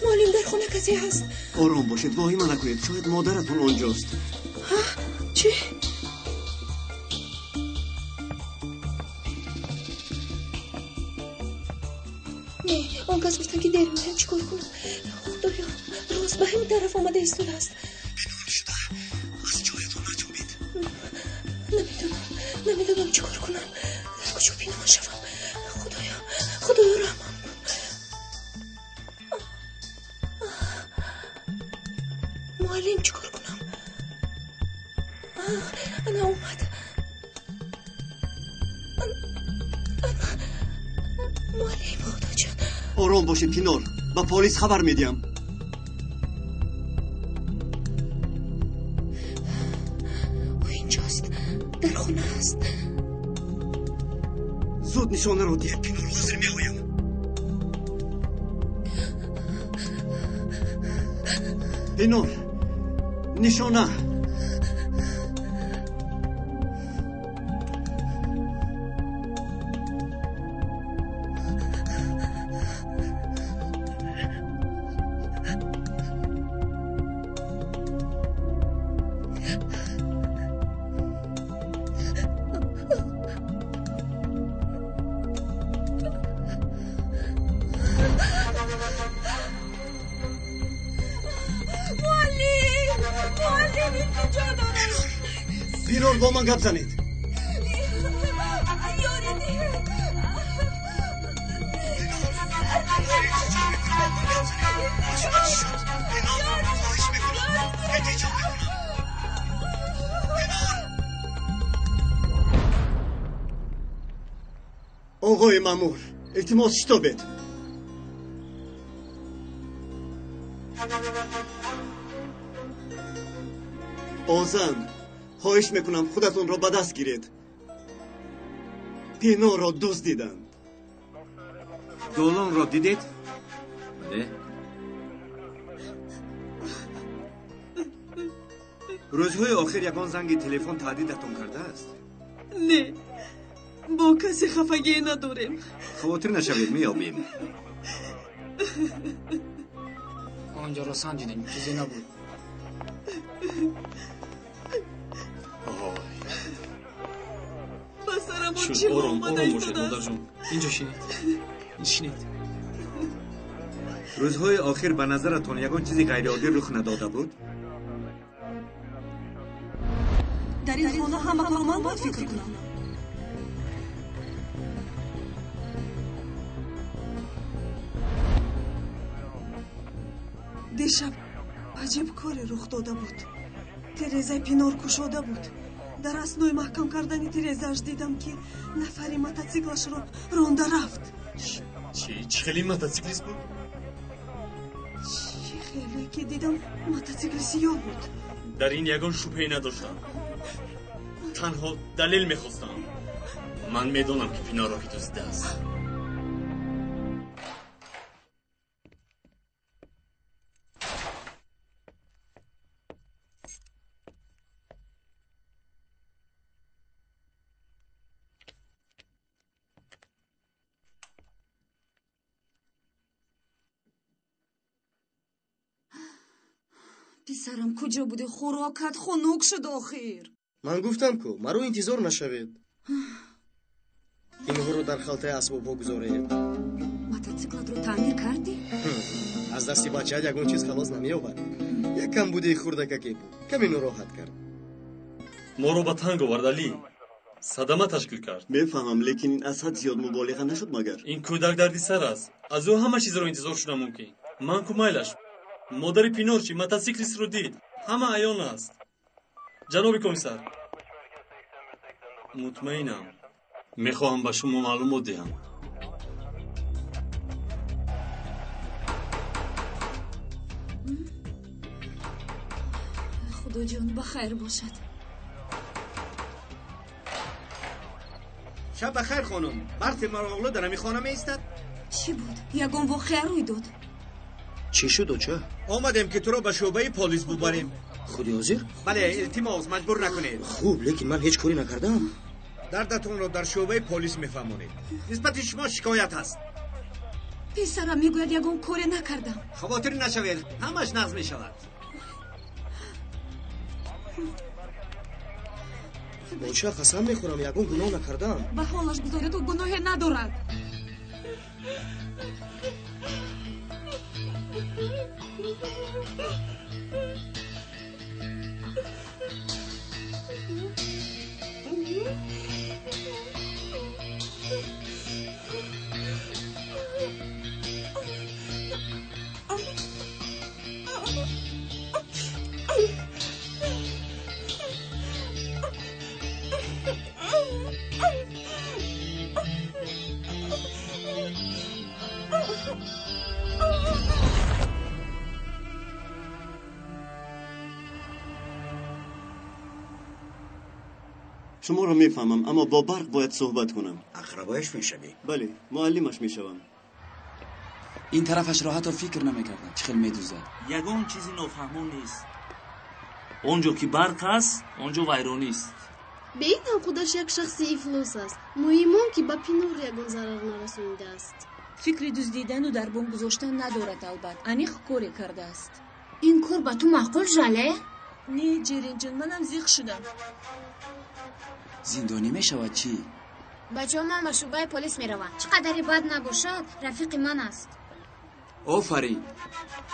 Speaker 1: Муаллим, дар хона касе ҳаст.
Speaker 5: Ором бошед, воҳима накунед. Шояд модаратон онҷост.
Speaker 1: Чӣ? Не, он кас гуфтанд, ки дер меояд. Чӣ кор кунам? Худоё, рост ба ҳамин тараф омада истодааст.
Speaker 5: Пинҳон шуда аз ҷоятон наҷунбед.
Speaker 1: Намедонам чӣ кор кунам. Дар куҷо пинҳон шавам? Худоё, Худоё, раҳмам кун. Муаллим, чӣ кор кунам? Ана омад. Муаллим, Худоҷон.
Speaker 5: Ором бошед, Пинор. Ба полис хабар медиҳам.
Speaker 1: Ӯ инҷост, дар хона аст.
Speaker 5: Зуд нишонаро диҳед, Пинор. Ҳозир меоям. Пинор, нишона. Пинор, бо ман гап занед. Оғои маъмур, илтимос шитобед. Озан, хоҳиш мекунам худатонро ба даст гиред. Пинорро дуздиданд.
Speaker 14: Долонро дидед? Бале. Рӯзҳои охир ягон занги телефон таҳдидатон кардааст?
Speaker 10: Не, бо касе хафагӣ надорем.
Speaker 14: Хавотир нашавед, меёбем.
Speaker 15: Он ҷоро санҷидем, чизе набуд.
Speaker 10: Ба сарамон
Speaker 6: Шуд,
Speaker 10: чӣ
Speaker 6: ором,
Speaker 10: омада
Speaker 6: ором бошед,
Speaker 10: истодааст?
Speaker 6: модарҷон. Инҷо шинед, шинед.
Speaker 14: Рӯзҳои охир ба назаратон ягон чизи ғайриоддӣ рух надода буд?
Speaker 1: Дар ин хона ҳама корро ман бояд фикр кунам.
Speaker 10: Дишаб аҷиб коре рух дода буд. Терезаи Пинор кушода буд. Дар аснои маҳкам кардани терезааш дидам, ки нафари мототсиклашро ронда рафт.
Speaker 6: Чӣ? Чӣ хели мототсиклист буд?
Speaker 10: Чӣ хеле ки дидам, мототсикли сиёҳ буд.
Speaker 6: Дар ин ягон шубҳае надоштам, танҳо далел мехостам. Ман медонам, ки Пинорро ки дуздидааст.
Speaker 1: Писарам, куҷо будӣ? Хӯрокат хунук шуд охир.
Speaker 3: Ман гуфтам ку, маро интизор нашавед. Инҳоро дар халтаи асбобҳо гузоред.
Speaker 1: Мототсиклатро таъмир кардӣ?
Speaker 3: Аз дасти бачаат ягон чиз халос намеёбад. Як камбудии хурдакаке буд, каме нороҳат кард.
Speaker 6: Моро ба танг овард, Алӣ. Садама ташкил кард.
Speaker 5: Мефаҳмам, лекин ин аз ҳад зиёд муболиға нашуд магар?
Speaker 6: Ин кӯдак дарди сар аст. Аз ӯ ҳама чизро интизор шуда мумкин. Ман ку майлаш. Модари Пинор чӣ? Мототсиклистро дид. Ҳама аён аст, ҷаноби комиссар. Мутмаинам. Мехоҳам ба шумо маълумот диҳам.
Speaker 1: Худоҷон, ба хайр бошад.
Speaker 14: Шаб ба хайр, хонум. Барти Мароғлу дар ҳамин хона меистад?
Speaker 1: Чӣ буд? Ягон воқеа рӯй дод?
Speaker 3: Чӣ шуд, оча?
Speaker 14: Омадем, ки туро ба шӯъбаи полис бубарем.
Speaker 3: Худи ҳозир?
Speaker 14: Бале, илтимос, маҷбур накунед.
Speaker 3: Хуб, лекин ман ҳеҷ корӣ накардам.
Speaker 14: Дардатонро дар шӯъбаи полис мефаҳмонед. Нисбати шумо шикоят ҳаст.
Speaker 1: Писарам мегӯяд, ягон коре накардам.
Speaker 14: Хавотир нашавед, ҳамаш нағз мешавад.
Speaker 3: Оча, қасам мехӯрам, ягон гуноҳ накардам.
Speaker 1: Ба ҳолаш гузоред, ӯ гуноҳе надорад.
Speaker 5: Шуморо мефаҳмам, аммо бо Барқ бояд суҳбат кунам.
Speaker 16: Ақрабояш мешавӣ?
Speaker 5: Бале, муаллимаш мешавам.
Speaker 15: Ин тарафашро ҳатто фикр намекардам, чӣ хел медузад.
Speaker 17: Ягон чизи нофаҳмо нест. Он ҷо ки барқ аст, он ҷо вайронист.
Speaker 18: Беин ҳам худаш як шахси ифлос аст. Муҳим он, ки ба Пинор ягон зарар нарасонидааст.
Speaker 11: Фикри дуздидану дар бом гузоштан надорад. Албат, аниқ коре кардааст.
Speaker 19: Ин кор ба ту маъқул, Жале?
Speaker 1: Не, Ҷеринҷон, манам зиқ шудам.
Speaker 15: Зиндонӣ мешавад чӣ?
Speaker 19: Бачаҳо, ман ба шӯъбаи полис меравам. Чӣ қадаре бад набошад, рафиқи ман аст.
Speaker 15: Офарин,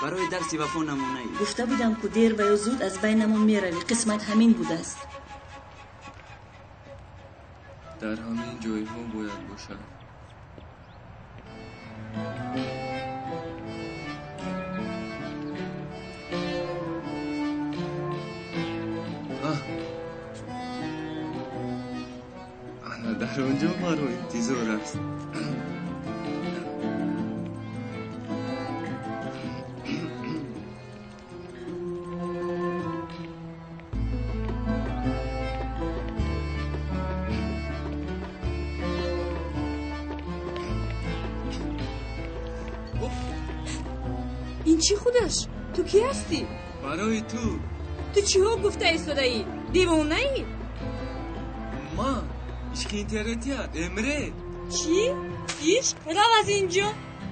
Speaker 15: барои дарси вафо намунаӣ.
Speaker 11: Гуфта будам ку, дер ва ё зуд аз байнамон меравӣ. Қисмат ҳамин будааст.
Speaker 7: Дар ҳамин ҷойҳо бояд бошад. Аҳ, ана дар он ҷо маро интизор аст.
Speaker 1: Ин чӣ худаш? Ту кӣ ҳастӣ?
Speaker 7: Барои ту.
Speaker 1: Ту чиҳо гуфта истодаӣ? Девонаӣ?
Speaker 7: Ман ишқи интернетият, Эмре.
Speaker 1: Чӣ ишқ? Рав аз ин ҷо.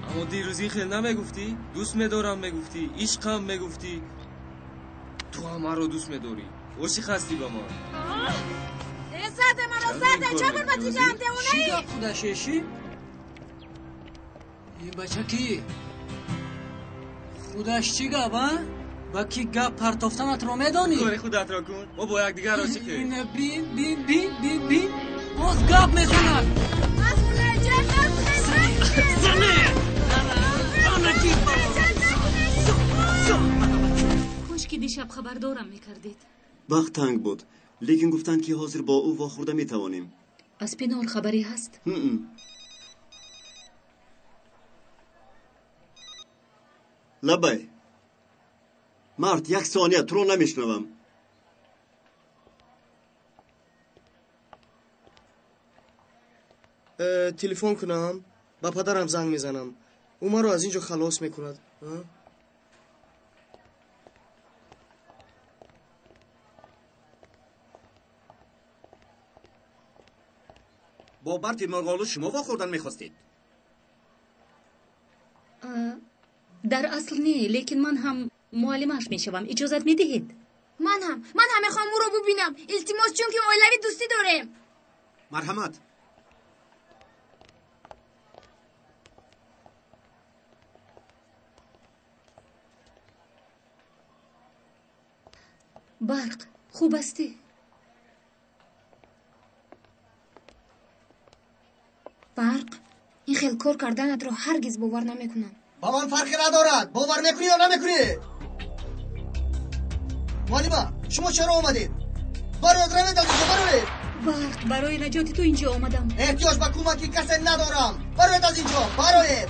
Speaker 7: Аммо дирӯз ин хел намегуфтӣ? Дӯст медорам мегуфтӣ, ишқам мегуфтӣ. Ту ҳам маро дӯст медорӣ. Ошиқ ҳастӣ ба ман.
Speaker 19: Э, зада маро, зада, чабр ба дигам, девонаӣ.
Speaker 16: Чӣ гап худаш эши? Ин бача кӣ? Худаш чӣ гап, а? Ба кӣ гап партофтанатро медонӣ?
Speaker 7: Кори худатро кун. Мо бо якдигар ошиқем.
Speaker 16: Ина бин, бин, бин, бин, бин. Боз гап мезанад.
Speaker 9: Кош ки дишаб хабардорам мекардед.
Speaker 5: Вақт танг буд, лекин гуфтанд ки ҳозир бо ӯ вохӯрда метавонем.
Speaker 9: Аз Пинор хабаре ҳаст?
Speaker 5: Лабай. Мард, як сония, туро намешунавам.
Speaker 3: Телефон кунам, ба падарам занг мезанам. Ӯ маро аз ин ҷо халос мекунад.
Speaker 14: Бо Барти Морғолу шумо вохӯрдан мехостед?
Speaker 9: Дар асл не, лекин ман ҳам муаллимаш мешавам. Иҷозат медиҳед?
Speaker 19: Ман ҳам, ман ҳам мехоҳам ӯро бубинам. Илтимос, чунки оилавӣ дӯстӣ дорем.
Speaker 14: Марҳамат.
Speaker 9: Барқ, хуб ҳастӣ?
Speaker 19: Барқ, ин хел кор карданатро ҳаргиз бовар намекунам.
Speaker 3: Ба ман фарқе надорад, бовар мекунӣ ё намекунӣ? Муаллима, шумо чаро омадед? Бароед, равед аз инҷо, бароед!
Speaker 9: Барқ, барои наҷоти ту инҷо омадам.
Speaker 3: Эҳтиёҷ ба кӯмаки касе надорам. Бароед аз инҷо, бароед!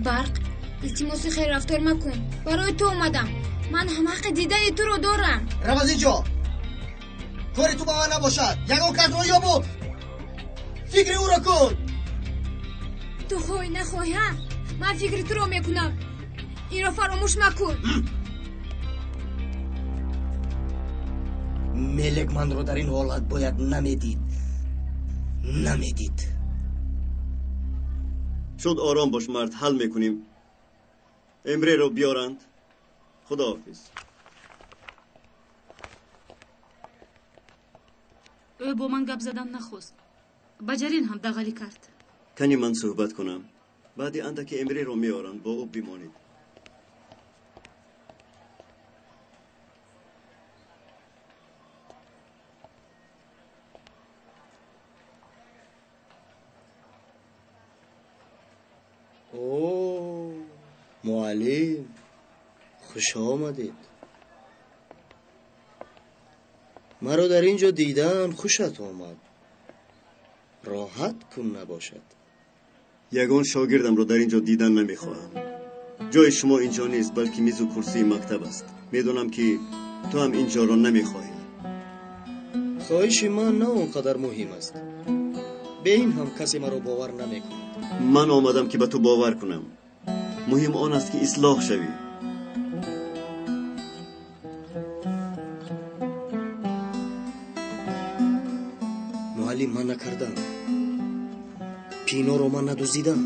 Speaker 19: Барқ, илтимоси хел рафтор макун. Барои ту омадам. Ман ҳам ҳаққи дидани туро дорам.
Speaker 3: Рав аз инҷо. Кори ту ба ман набошад. Ягон касро ёбу фикри ӯро кун.
Speaker 19: Ту хоҳӣ нахоҳӣ, ҳа? Ман фикри туро мекунам. Инро фаромӯш макун.
Speaker 13: Мелек манро дар ин ҳолат бояд намедид. Намедид.
Speaker 5: Шуд, ором бош, мард, ҳал мекунем. Эмреро биёранд. Худоҳофиз.
Speaker 9: Ӯ бо ман гап задан нахост. Ба Ҷарин ҳам дағалӣ кард.
Speaker 5: Кани ман суҳбат кунам. Баъди андаке Эмреро меоранд, бо ӯ бимонед.
Speaker 13: О, муаллим, хуш омадед. Маро дар ин ҷо дидан хушат омад. Роҳат кун набошад.
Speaker 5: Ягон шогирдамро дар ин ҷо дидан намехоҳам. Ҷои шумо ин ҷо нест, балки мизу курсии мактаб аст. Медонам ки ту ҳам ин ҷоро намехоҳӣ.
Speaker 3: Хоҳиши ман на он қадар муҳим аст. Бе ин ҳам касе маро бовар намекунад.
Speaker 5: Ман омадам ки ба ту бовар кунам. Муҳим он аст ки ислоҳ шавӣ.
Speaker 13: Муаллим, ман накардам. Пиноро ман надуздидам.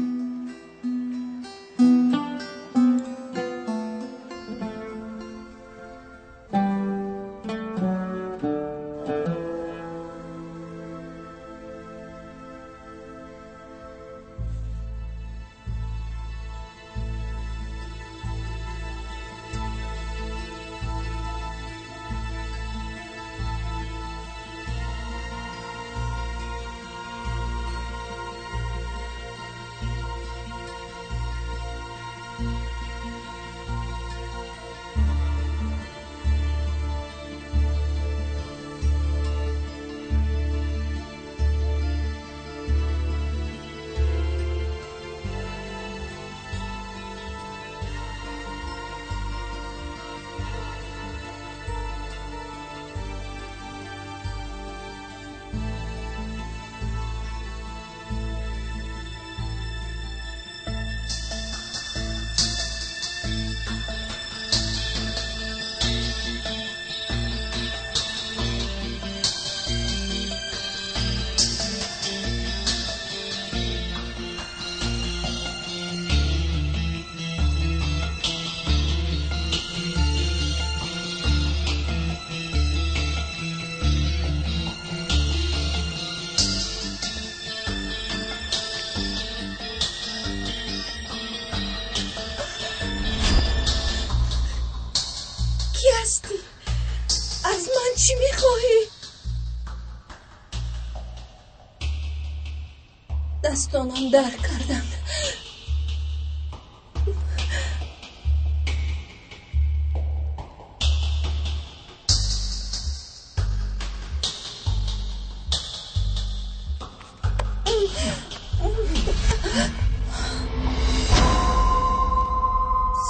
Speaker 1: Дастонам дард карданд.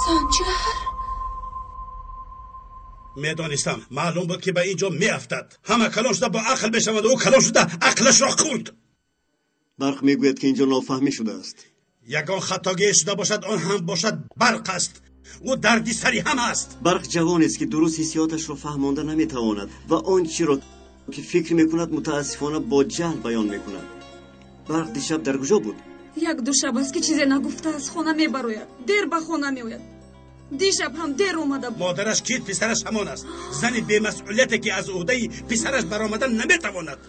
Speaker 1: Санҷар,
Speaker 14: Медонистам, маълум буд, ки ба ин ҷо меафтад. Ҳама калон шуда бо ақл мешаванд, ӯ калон шуда ақлашро хӯрд.
Speaker 5: Барқ мегӯяд, ки ин ҷо нофаҳмӣ шудааст.
Speaker 14: Ягон хатогие шуда бошад, он ҳам бошад барқ аст. Ӯ дарди сари ҳама аст.
Speaker 5: Барқ ҷавонест, ки дуруст ҳиссиёташро фаҳмонда наметавонад ва он чиро ки фикр мекунад, мутаассифона бо ҷаҳл баён мекунад. Барқ дишаб дар куҷо буд?
Speaker 10: Як ду шаб аст, ки чизе нагуфта аз хона мебарояд, дер ба хона меояд. Дишаб ҳам дер омада буд.
Speaker 14: Модараш кист, писараш ҳамон аст. Зани бемасъулияте, ки аз ӯҳдаи писараш баромадан наметавонад.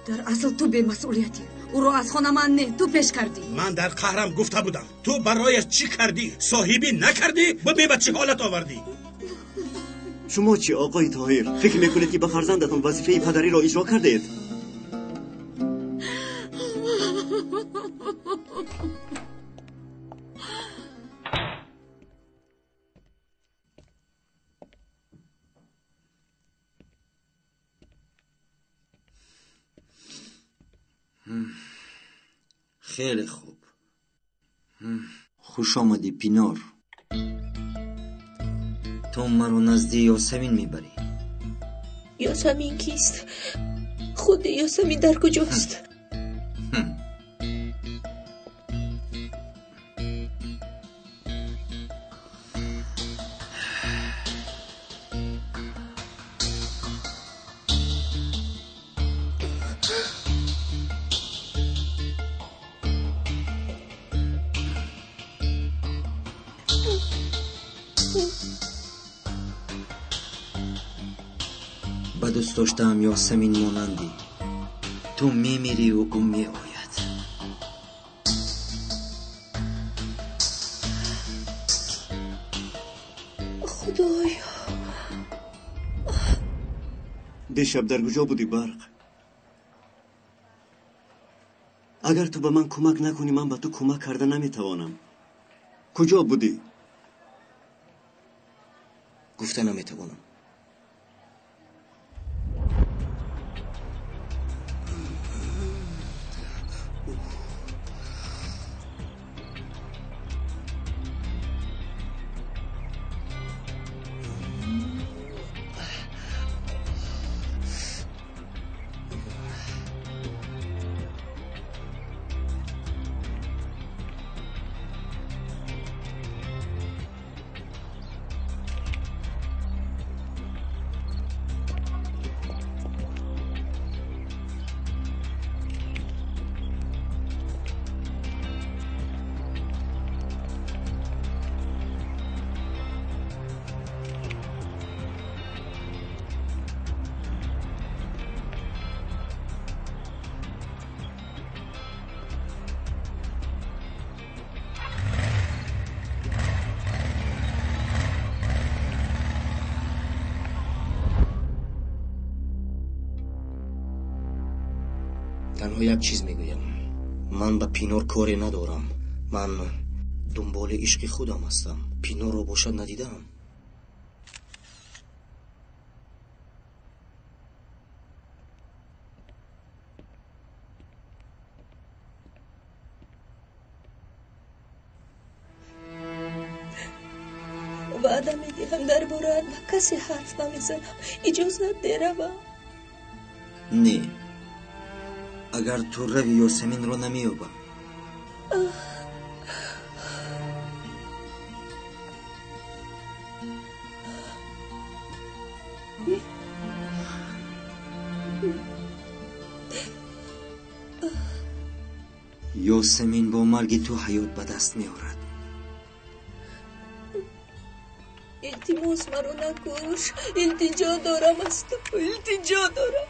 Speaker 10: Дар асл ту бемасъулиятӣ. Ӯро аз хона ман не, ту пеш кардӣ.
Speaker 14: Ман дар қаҳрам гуфта будам. Ту барояш чӣ кардӣ? Соҳибӣ накардӣ? Бибин, ба чӣ ҳолат овардӣ.
Speaker 5: Шумо чӣ, оқои Тоҳир, фикр мекунед, ки ба фарзандатон вазифаи падариро иҷро кардаед?
Speaker 12: Хеле хуб, хуш омадӣ, Пинор. Ту маро назди Ёсамин мебарӣ.
Speaker 1: Ёсамин кист? Худи Ёсамин дар куҷост?
Speaker 12: Ба дӯст доштаам Ёсамин монандӣ. Ту мемирию ӯ меояд.
Speaker 1: Худоё!
Speaker 5: Дишаб дар куҷо будӣ, Барқ? Агар ту ба ман кӯмак накунӣ, ман ба ту кӯмак карда наметавонам. Куҷо будӣ?
Speaker 13: Гуфта наметавонам. Танҳо як чиз мегӯям. Ман ба Пинор коре надорам. Ман дунболи ишқи худам ҳастам. Пинорро бошад надидаам.
Speaker 1: Ваъда медиҳам, дар бораат ба касе ҳарф намезанам. Иҷозат деравам.
Speaker 12: Не, агар ту рави, Ёсаминро намеёбам. Ёсамин бо марги ту ҳаёт ба даст меорад.
Speaker 1: Илтимос, маро накуш. Илтиҷо дорам аз ту, илтиҷо дорам.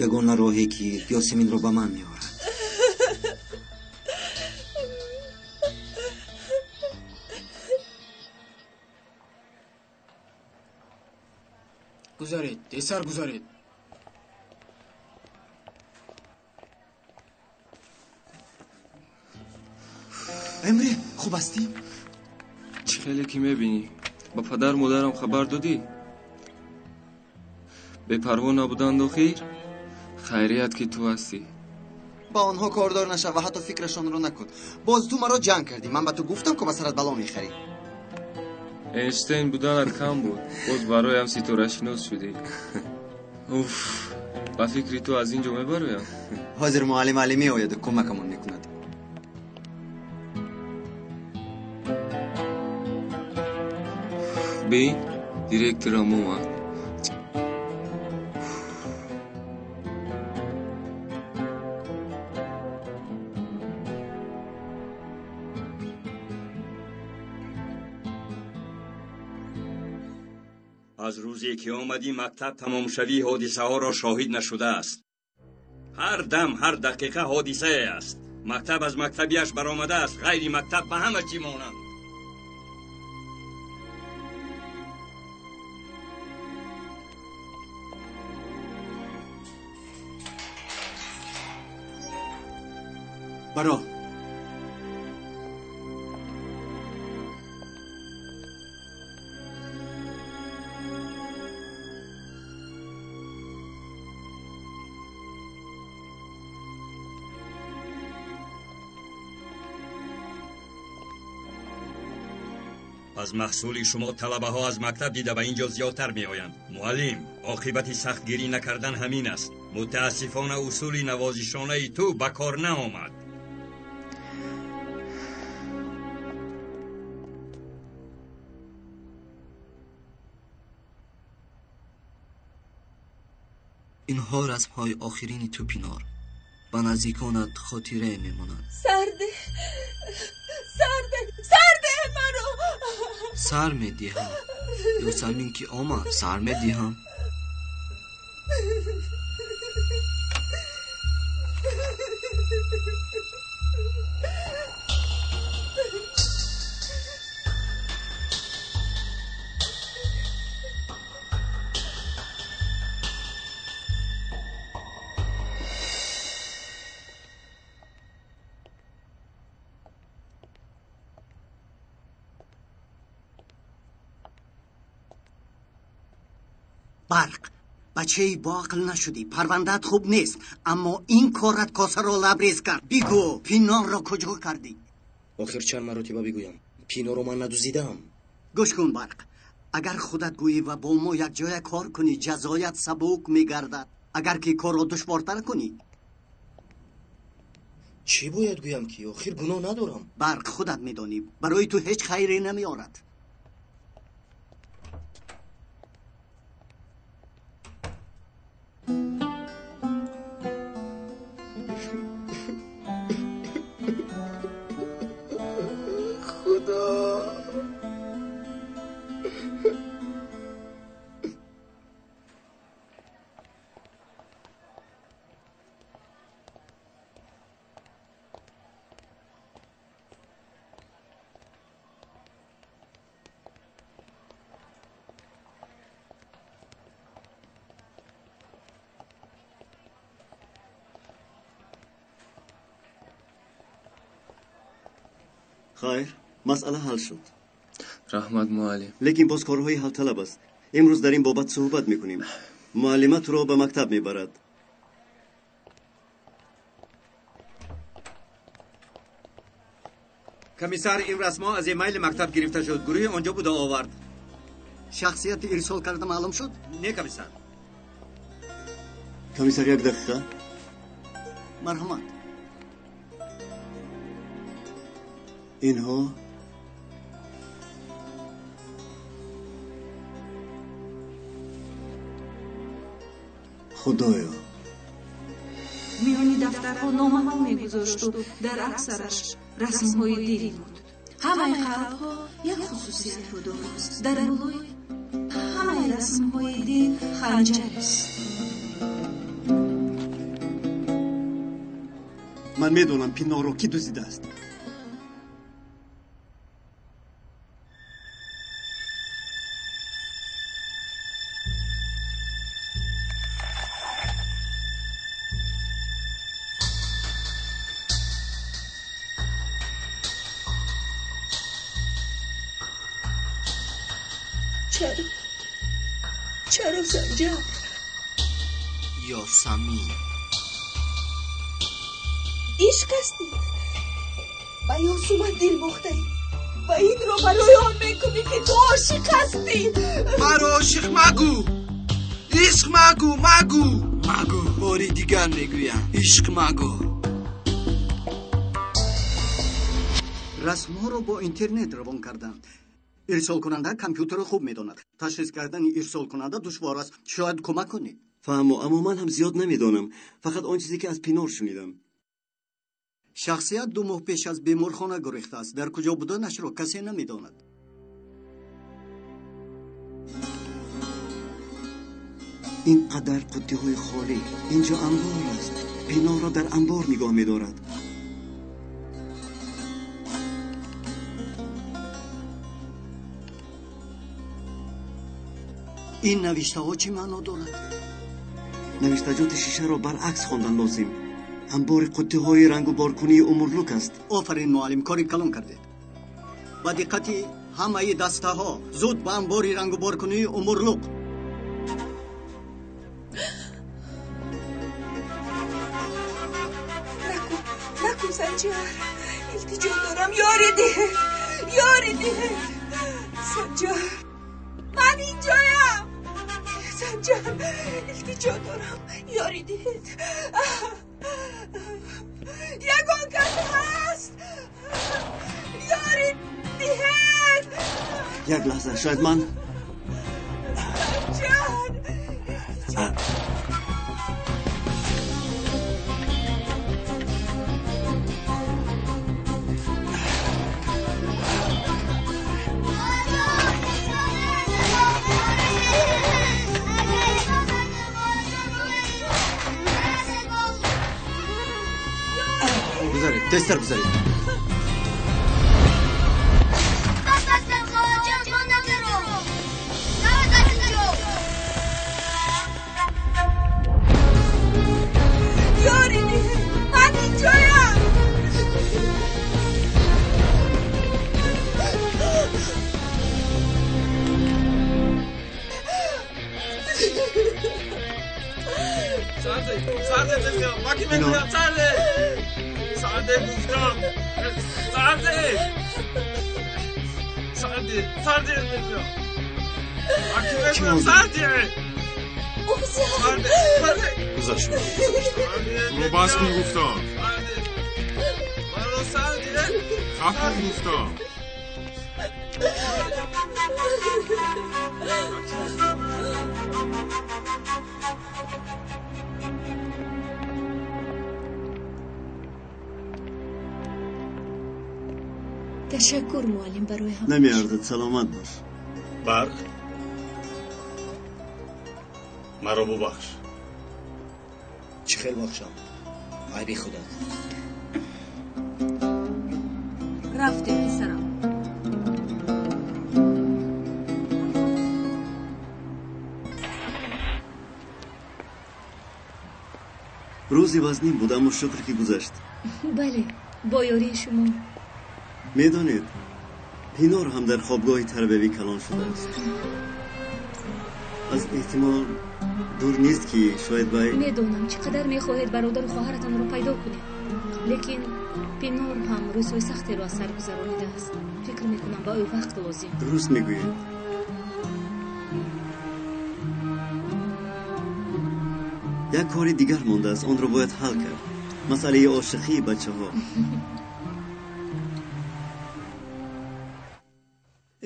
Speaker 12: Ягона роҳе, ки Ёсаминро ба ман меорад.
Speaker 16: Гузаред, тезтар гузаред.
Speaker 5: Эмре, хуб ҳастӣ?
Speaker 7: Чӣ хеле ки мебинӣ. Ба падару модарам хабар додӣ? Бепарво набуданд охир? Хайрият ки ту ҳастӣ.
Speaker 4: Ба онҳо кордор нашав ва ҳатто фикрашонро накун. Боз ту маро ҷанг кардӣ. Ман ба ту гуфтам, ки ба сарат бало мехарӣ.
Speaker 7: Эйнштейн буданат кам буд, боз бароям ситорашинос шудӣ. Уф, ба фикри ту аз ин ҷо мебароям?
Speaker 4: Ҳозир муаллим Алӣ меояду кӯмакамон мекунад.
Speaker 7: Бин, директорам омад.
Speaker 2: Аз рӯзе ки омадӣ, мактаб тамомшавии ҳодисаҳоро шоҳид нашудааст. Ҳар дам, ҳар дақиқа ҳодисае аст. Мактаб аз мактабиаш баромадааст, ғайри мактаб ба ҳама чӣ монанд.
Speaker 5: Баро.
Speaker 2: Аз маҳсули шумо талабаҳо аз мактаб дида ба ин ҷо зиёдтар меоянд. Муаллим, оқибати сахтгирӣ накардан ҳамин аст. Мутаассифона, усули навозишонаи ту ба кор наомад.
Speaker 12: Инҳо расмҳои охирини ту, Пинор. Ба наздиконат хотирае мемонад.
Speaker 10: Сарде, сарде, сарде маро.
Speaker 12: Сар медиҳам. Ёсамин ки омад, сар медиҳам.
Speaker 5: Барқ, бачаи боақл нашудӣ, парвандаат хуб нест, аммо ин корат косаро лабрез кард. Бигӯ, Пинорро куҷо кардӣ?
Speaker 13: Охир чанд маротиба бигӯям, Пинорро ман надуздидаам.
Speaker 5: Гӯш кун, Барқ, агар худат гӯӣ ва бо мо якҷоя кор кунӣ, ҷазоят сабук мегардад. Агар ки корро душвортар кунӣ.
Speaker 13: Чӣ бояд гӯям ки охир гуноҳ надорам?
Speaker 5: Барқ, худат медонӣ, барои ту ҳеҷ хайре намеорад. Хайр, масъала ҳал шуд.
Speaker 7: Раҳмат, муаллим.
Speaker 5: Лекин боз корҳои ҳалталаб аст. Имрӯз дар ин бобат суҳбат мекунем. Муаллима туро ба мактаб мебарад.
Speaker 20: Комиссар, ин расмҳо аз эмайли мактаб гирифта шуд. Гурӯҳи он ҷо буда овард.
Speaker 5: Шахсияти ирсол карда маълум шуд?
Speaker 20: Не, комиссар.
Speaker 5: Комиссар, як дақиқа. Марҳамат. Инҳо Худоё.
Speaker 1: Миёни дафтарҳо номаҳо мегузошту дар аксараш расмҳои дил буд. Ҳамаи қалбҳо як хусусиятро доранд. Дар болои ҳамаи расмҳои дил ханҷарест.
Speaker 5: Ман медонам Пинорро кӣ дуздидааст.
Speaker 10: Чаро Санҷар?
Speaker 13: Ёсамин.
Speaker 10: Ишқ астӣ. Ба Ёсуман дил бохтаӣ ва инро барои он мекунӣ ки ту ошиқ ҳастӣ.
Speaker 21: Маро ошиқ магӯ. Ишқ магӯ, магӯ. Магӯ, бори дигар мегӯям. Ишқ магӯ.
Speaker 5: Расмҳоро бо интернет равон карданд. Ирсолкунанда компютерро хуб медонад. Ташхис кардани ирсолкунанда душвор аст. Шояд кӯмак кунед. Фаҳмо, аммо ман ҳам зиёд намедонам. Фақат он чизе ки аз Пинор шунидам. Шахсият 2 моҳ пеш аз беморхона гурехтааст. Дар куҷо буданашро касе намедонад. Ин қадар қуттиҳои холӣ. Инҷо анбор аст. Пинорро дар анбор нигоҳ медорад. Ин навиштаҳо чӣ маъно дорад? Навиштаҷоти шишаро баръакс хондан лозим. Анбори қуттиҳои рангуборкунии Умурлук аст. Офарин муаллим, кори калон кардед. Ба диққати ҳамаи дастаҳо, зуд ба анбори рангуборкунии Умурлук.
Speaker 10: Накун, накун Санҷар. Илтиҷо дорам, ёри диҳед, ёри диҳед. Санҷар, ман инҷоям. Санҷар, илтиҷо дорам, ёри диҳед. Ягон кас ҳаст? Ёри диҳед.
Speaker 5: Як лаҳза, шояд ман
Speaker 10: Санҷар.
Speaker 20: Гузаред, тезтар гузаред.
Speaker 10: Ёри диҳед, ман инҷоям.
Speaker 7: Сарде, сарде мегӯям, ба кӣ мегӯям сарде? Сарде гуфтам. Сарде. Сарде, сарде мегӯям. Ба кӣ мегӯям сарде? Сарде, сарде.
Speaker 6: Гузашт. Рӯ бас кун гуфтам.
Speaker 7: Сарде. Маро сарде.
Speaker 6: Хаф кун гуфтам.
Speaker 9: Ташаккур муаллим барои ҳам.
Speaker 5: Намеарзад, саломат бош.
Speaker 14: Барқ, маро бубахш.
Speaker 13: Чӣ хел бахшам? Айби худат.
Speaker 11: Рафтем, писарам.
Speaker 5: Рӯзи вазнин буд, аммо шукр ки гузашт.
Speaker 9: Бале, бо ёрии шумо.
Speaker 5: Медонед, Пинор ҳам дар хобгоҳи тарбиявӣ калон шудааст. Аз эҳтимол дур нест ки шояд вай.
Speaker 9: Медонам чӣ қадар мехоҳед бародару хоҳаратонро пайдо кунед, лекин Пинор ҳам рӯзҳои сахтеро аз сар гузаронидааст. Фикр мекунам ба ӯ вақт лозим.
Speaker 5: Дуруст мегӯед. Як кори дигар мондааст, онро бояд ҳал кард. Масъалаи ошиқии бачаҳо.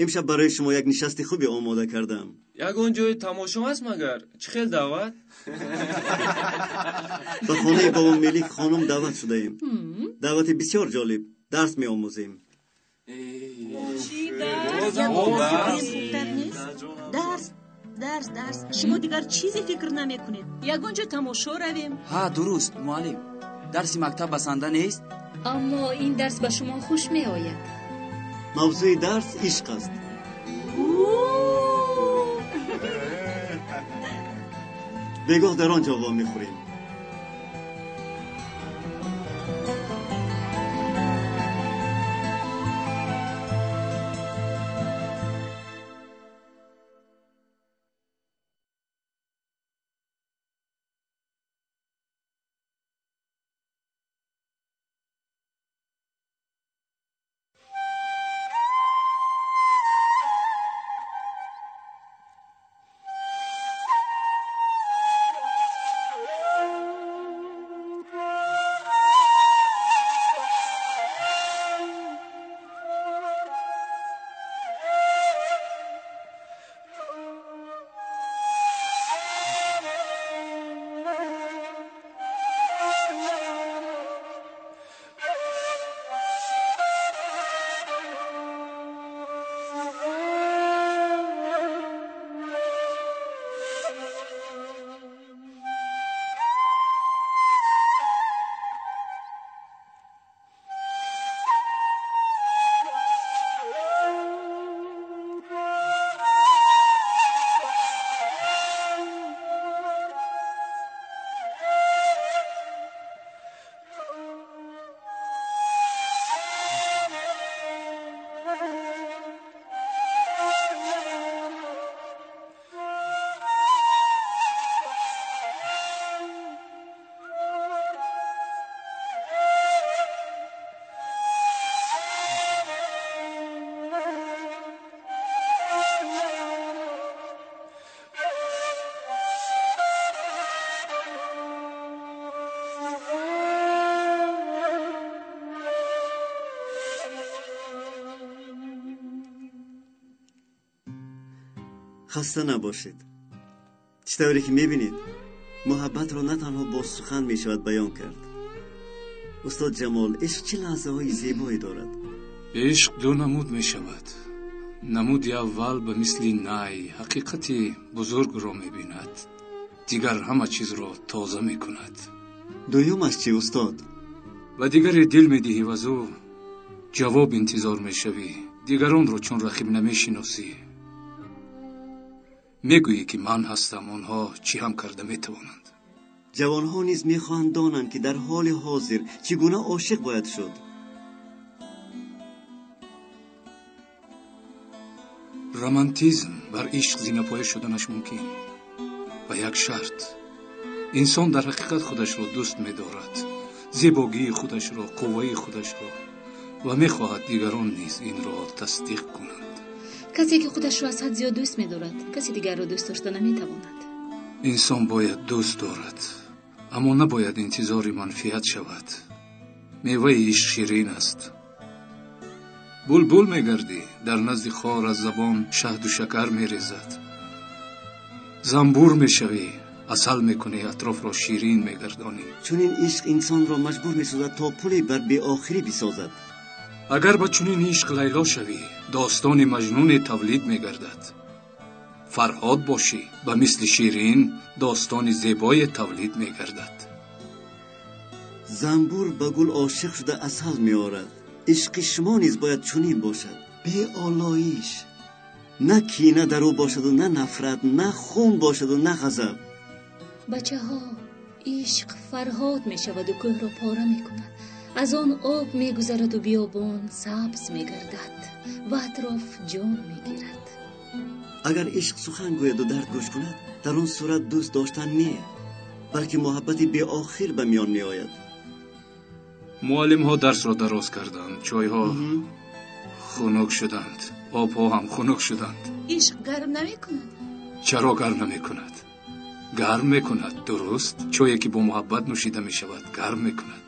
Speaker 5: Имшаб барои шумо як нишасти хубе омода кардам.
Speaker 7: Ягон ҷои тамошо ҳаст магар? Чӣ хел даъват?
Speaker 5: Ба хонаи бобо Мелик хонум даъват шудаем. Даъвати бисёр ҷолиб. Дарс меомӯзем.
Speaker 11: Дарс, дарс, дарс. Шумо дигар чизе фикр намекунед. Ягон ҷо тамошо равем.
Speaker 15: Ҳа, дуруст, муаллим. Дарси мактаб басанда нест?
Speaker 9: Аммо ин дарс ба шумо хуш меояд.
Speaker 5: Мавзӯи дарс ишқ аст. Бегоҳ дар он ҷо вомехӯрем. Хаста набошед. Чӣ тавре ки мебинед, муҳаббатро на танҳо бо сухан мешавад баён кард. Устод Ҷамол, ишқ чӣ лаҳзаҳои зебое дорад?
Speaker 8: Ишқ ду намуд мешавад. Намуди аввал ба мисли най ҳақиқати бузургро мебинад, дигар ҳама чизро тоза мекунад.
Speaker 5: Дуюмаш чӣ, устод?
Speaker 8: Ба дигаре дил медиҳӣ ва аз ӯ ҷавоб интизор мешавӣ. Дигаронро чун рақиб намешиносӣ. Мегӯӣ ки ман ҳастам, онҳо чӣ ҳам карда метавонанд.
Speaker 5: Ҷавонҳо низ мехоҳанд донанд, ки дар ҳоли ҳозир чӣ гуна ошиқ бояд шуд.
Speaker 8: Романтизм бар ишқ зинапоя шуданаш мумкин ба як шарт. Инсон дар ҳақиқат худашро дӯст медорад, зебогии худашро, қувваи худашро, ва мехоҳад дигарон низ инро тасдиқ кунанд.
Speaker 9: Касе ки худашро аз ҳад зиёд дӯст медорад, каси дигарро дӯст дошта наметавонад.
Speaker 8: Инсон бояд дӯст дорад, аммо набояд интизори манфиат шавад. Меваи ишқ ширин аст. Булбул мегардӣ, дар назди хор аз забон шаҳду шакар мерезад. Занбур мешавӣ, асал мекунӣ, атрофро ширин мегардонӣ.
Speaker 5: Чунин ишқ инсонро маҷбур месозад, то пуле бар беохирӣ бисозад.
Speaker 8: Агар ба чунин ишқ лайло шавӣ, достони маҷнуне тавлид мегардад. Фарҳод бошӣ, ба мисли Ширин достони зебое тавлид мегардад.
Speaker 5: Занбур ба гул ошиқ шуда асал меорад. Ишқи шумо низ бояд чунин бошад, беолоиш. На кина дар ӯ бошаду на нафрат, на хун бошаду на ғазаб.
Speaker 9: Бачаҳо, ишқ фарҳод мешаваду кӯҳро пора мекунад. Аз он об мегузараду биёбон сабз мегардад ва атроф ҷон мегирад.
Speaker 5: Агар ишқ сухан гӯяду дард гӯш кунад, дар он сурат дӯст доштан не, балки муҳаббати беохир ба миён меояд.
Speaker 8: Муаллимҳо дарсро дароз карданд, чойҳо хунук шуданд, обҳо ҳам хунук шуданд.
Speaker 1: Ишқ гарм намекунад?
Speaker 8: Чаро гарм намекунад? Гарм мекунад, дуруст. Чое ки бо муҳаббат нӯшида мешавад, гарм мекунад.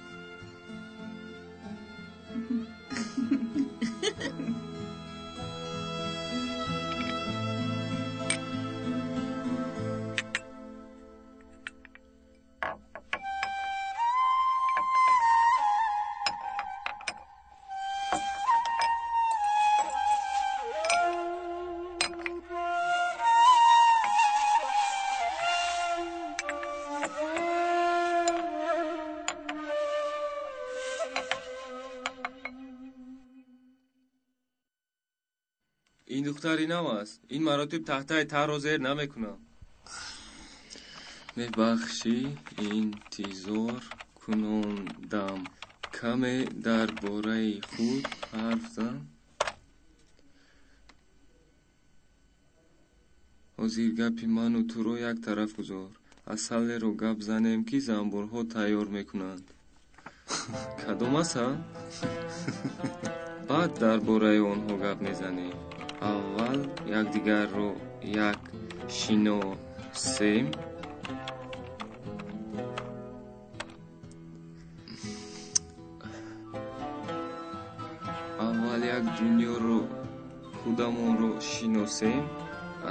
Speaker 7: Ин духтари нав аст. Ин маротиб тахтаи тарро зер намекунам. Мебахшӣ, интизор кунондам. Каме дар бораи худ ҳарф зан. Ҳозир гапи ману туро як тараф гузор. Асалеро гап занем, ки занбурҳо тайёр мекунанд. Кадом асал? Баъд дар бораи онҳо гап мезанем. Аввал якдигарро як шиносем. Аввал як дунёро худамонро шиносем,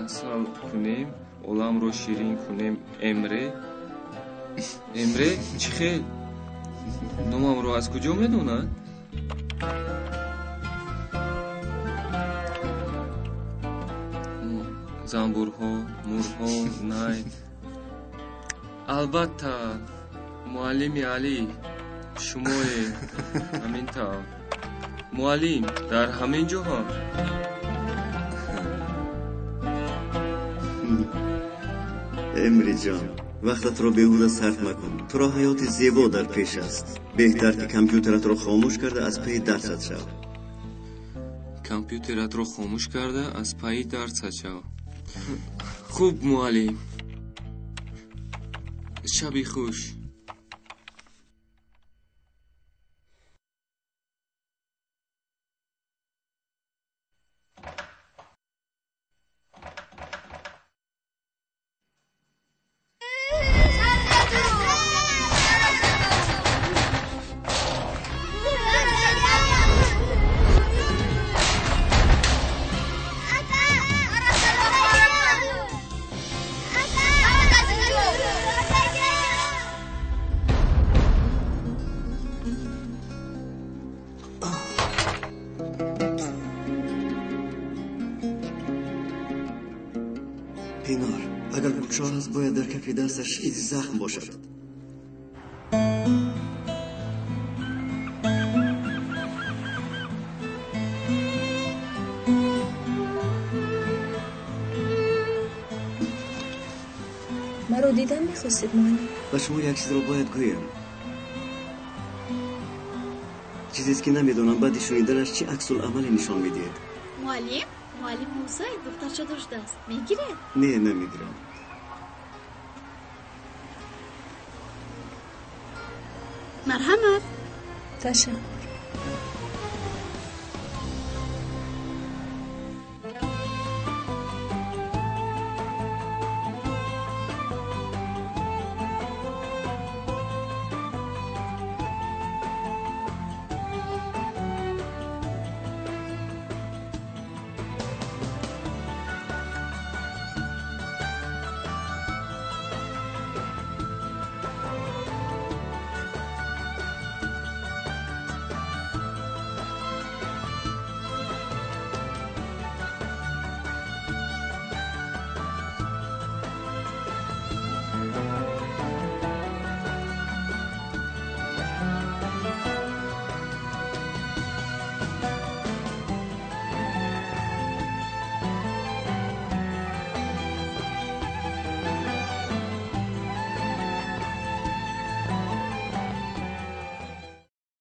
Speaker 7: асал кунем, оламро ширин кунем. Эмре, Эмре, чӣ хел? Номамро аз куҷо медонад? Занбурҳо, мурҳо, най. Албатта, муаллими Алӣ, шумое, ҳамин тавр. Муаллим, дар ҳамин ҷо ҳам.
Speaker 5: Эмриҷон, вақтатро беҳуда сарф макун. Туро ҳаёти зебо дар пеш аст. Беҳтар ки компютератро хомӯш карда аз пайи дарсат шав.
Speaker 7: Компютератро хомӯш карда аз пайи дарсат шав. Хуб, муаллим. Шаби хуш.
Speaker 5: Пинор, агар гулшоҳ аст, бояд дар кафи дасташ изи захм бошад.
Speaker 1: Маро дидан мехостед, муаллим?
Speaker 5: Ба шумо як чизро бояд гӯям. Чизест, ки намедонам баъди шуниданаш чӣ аксуламале нишон медиҳед.
Speaker 18: Муаллим, муаллим Мусаев духтарча доштааст. Мегиред?
Speaker 5: Не, намегирам.
Speaker 18: Марҳамат.
Speaker 1: Ташаккур.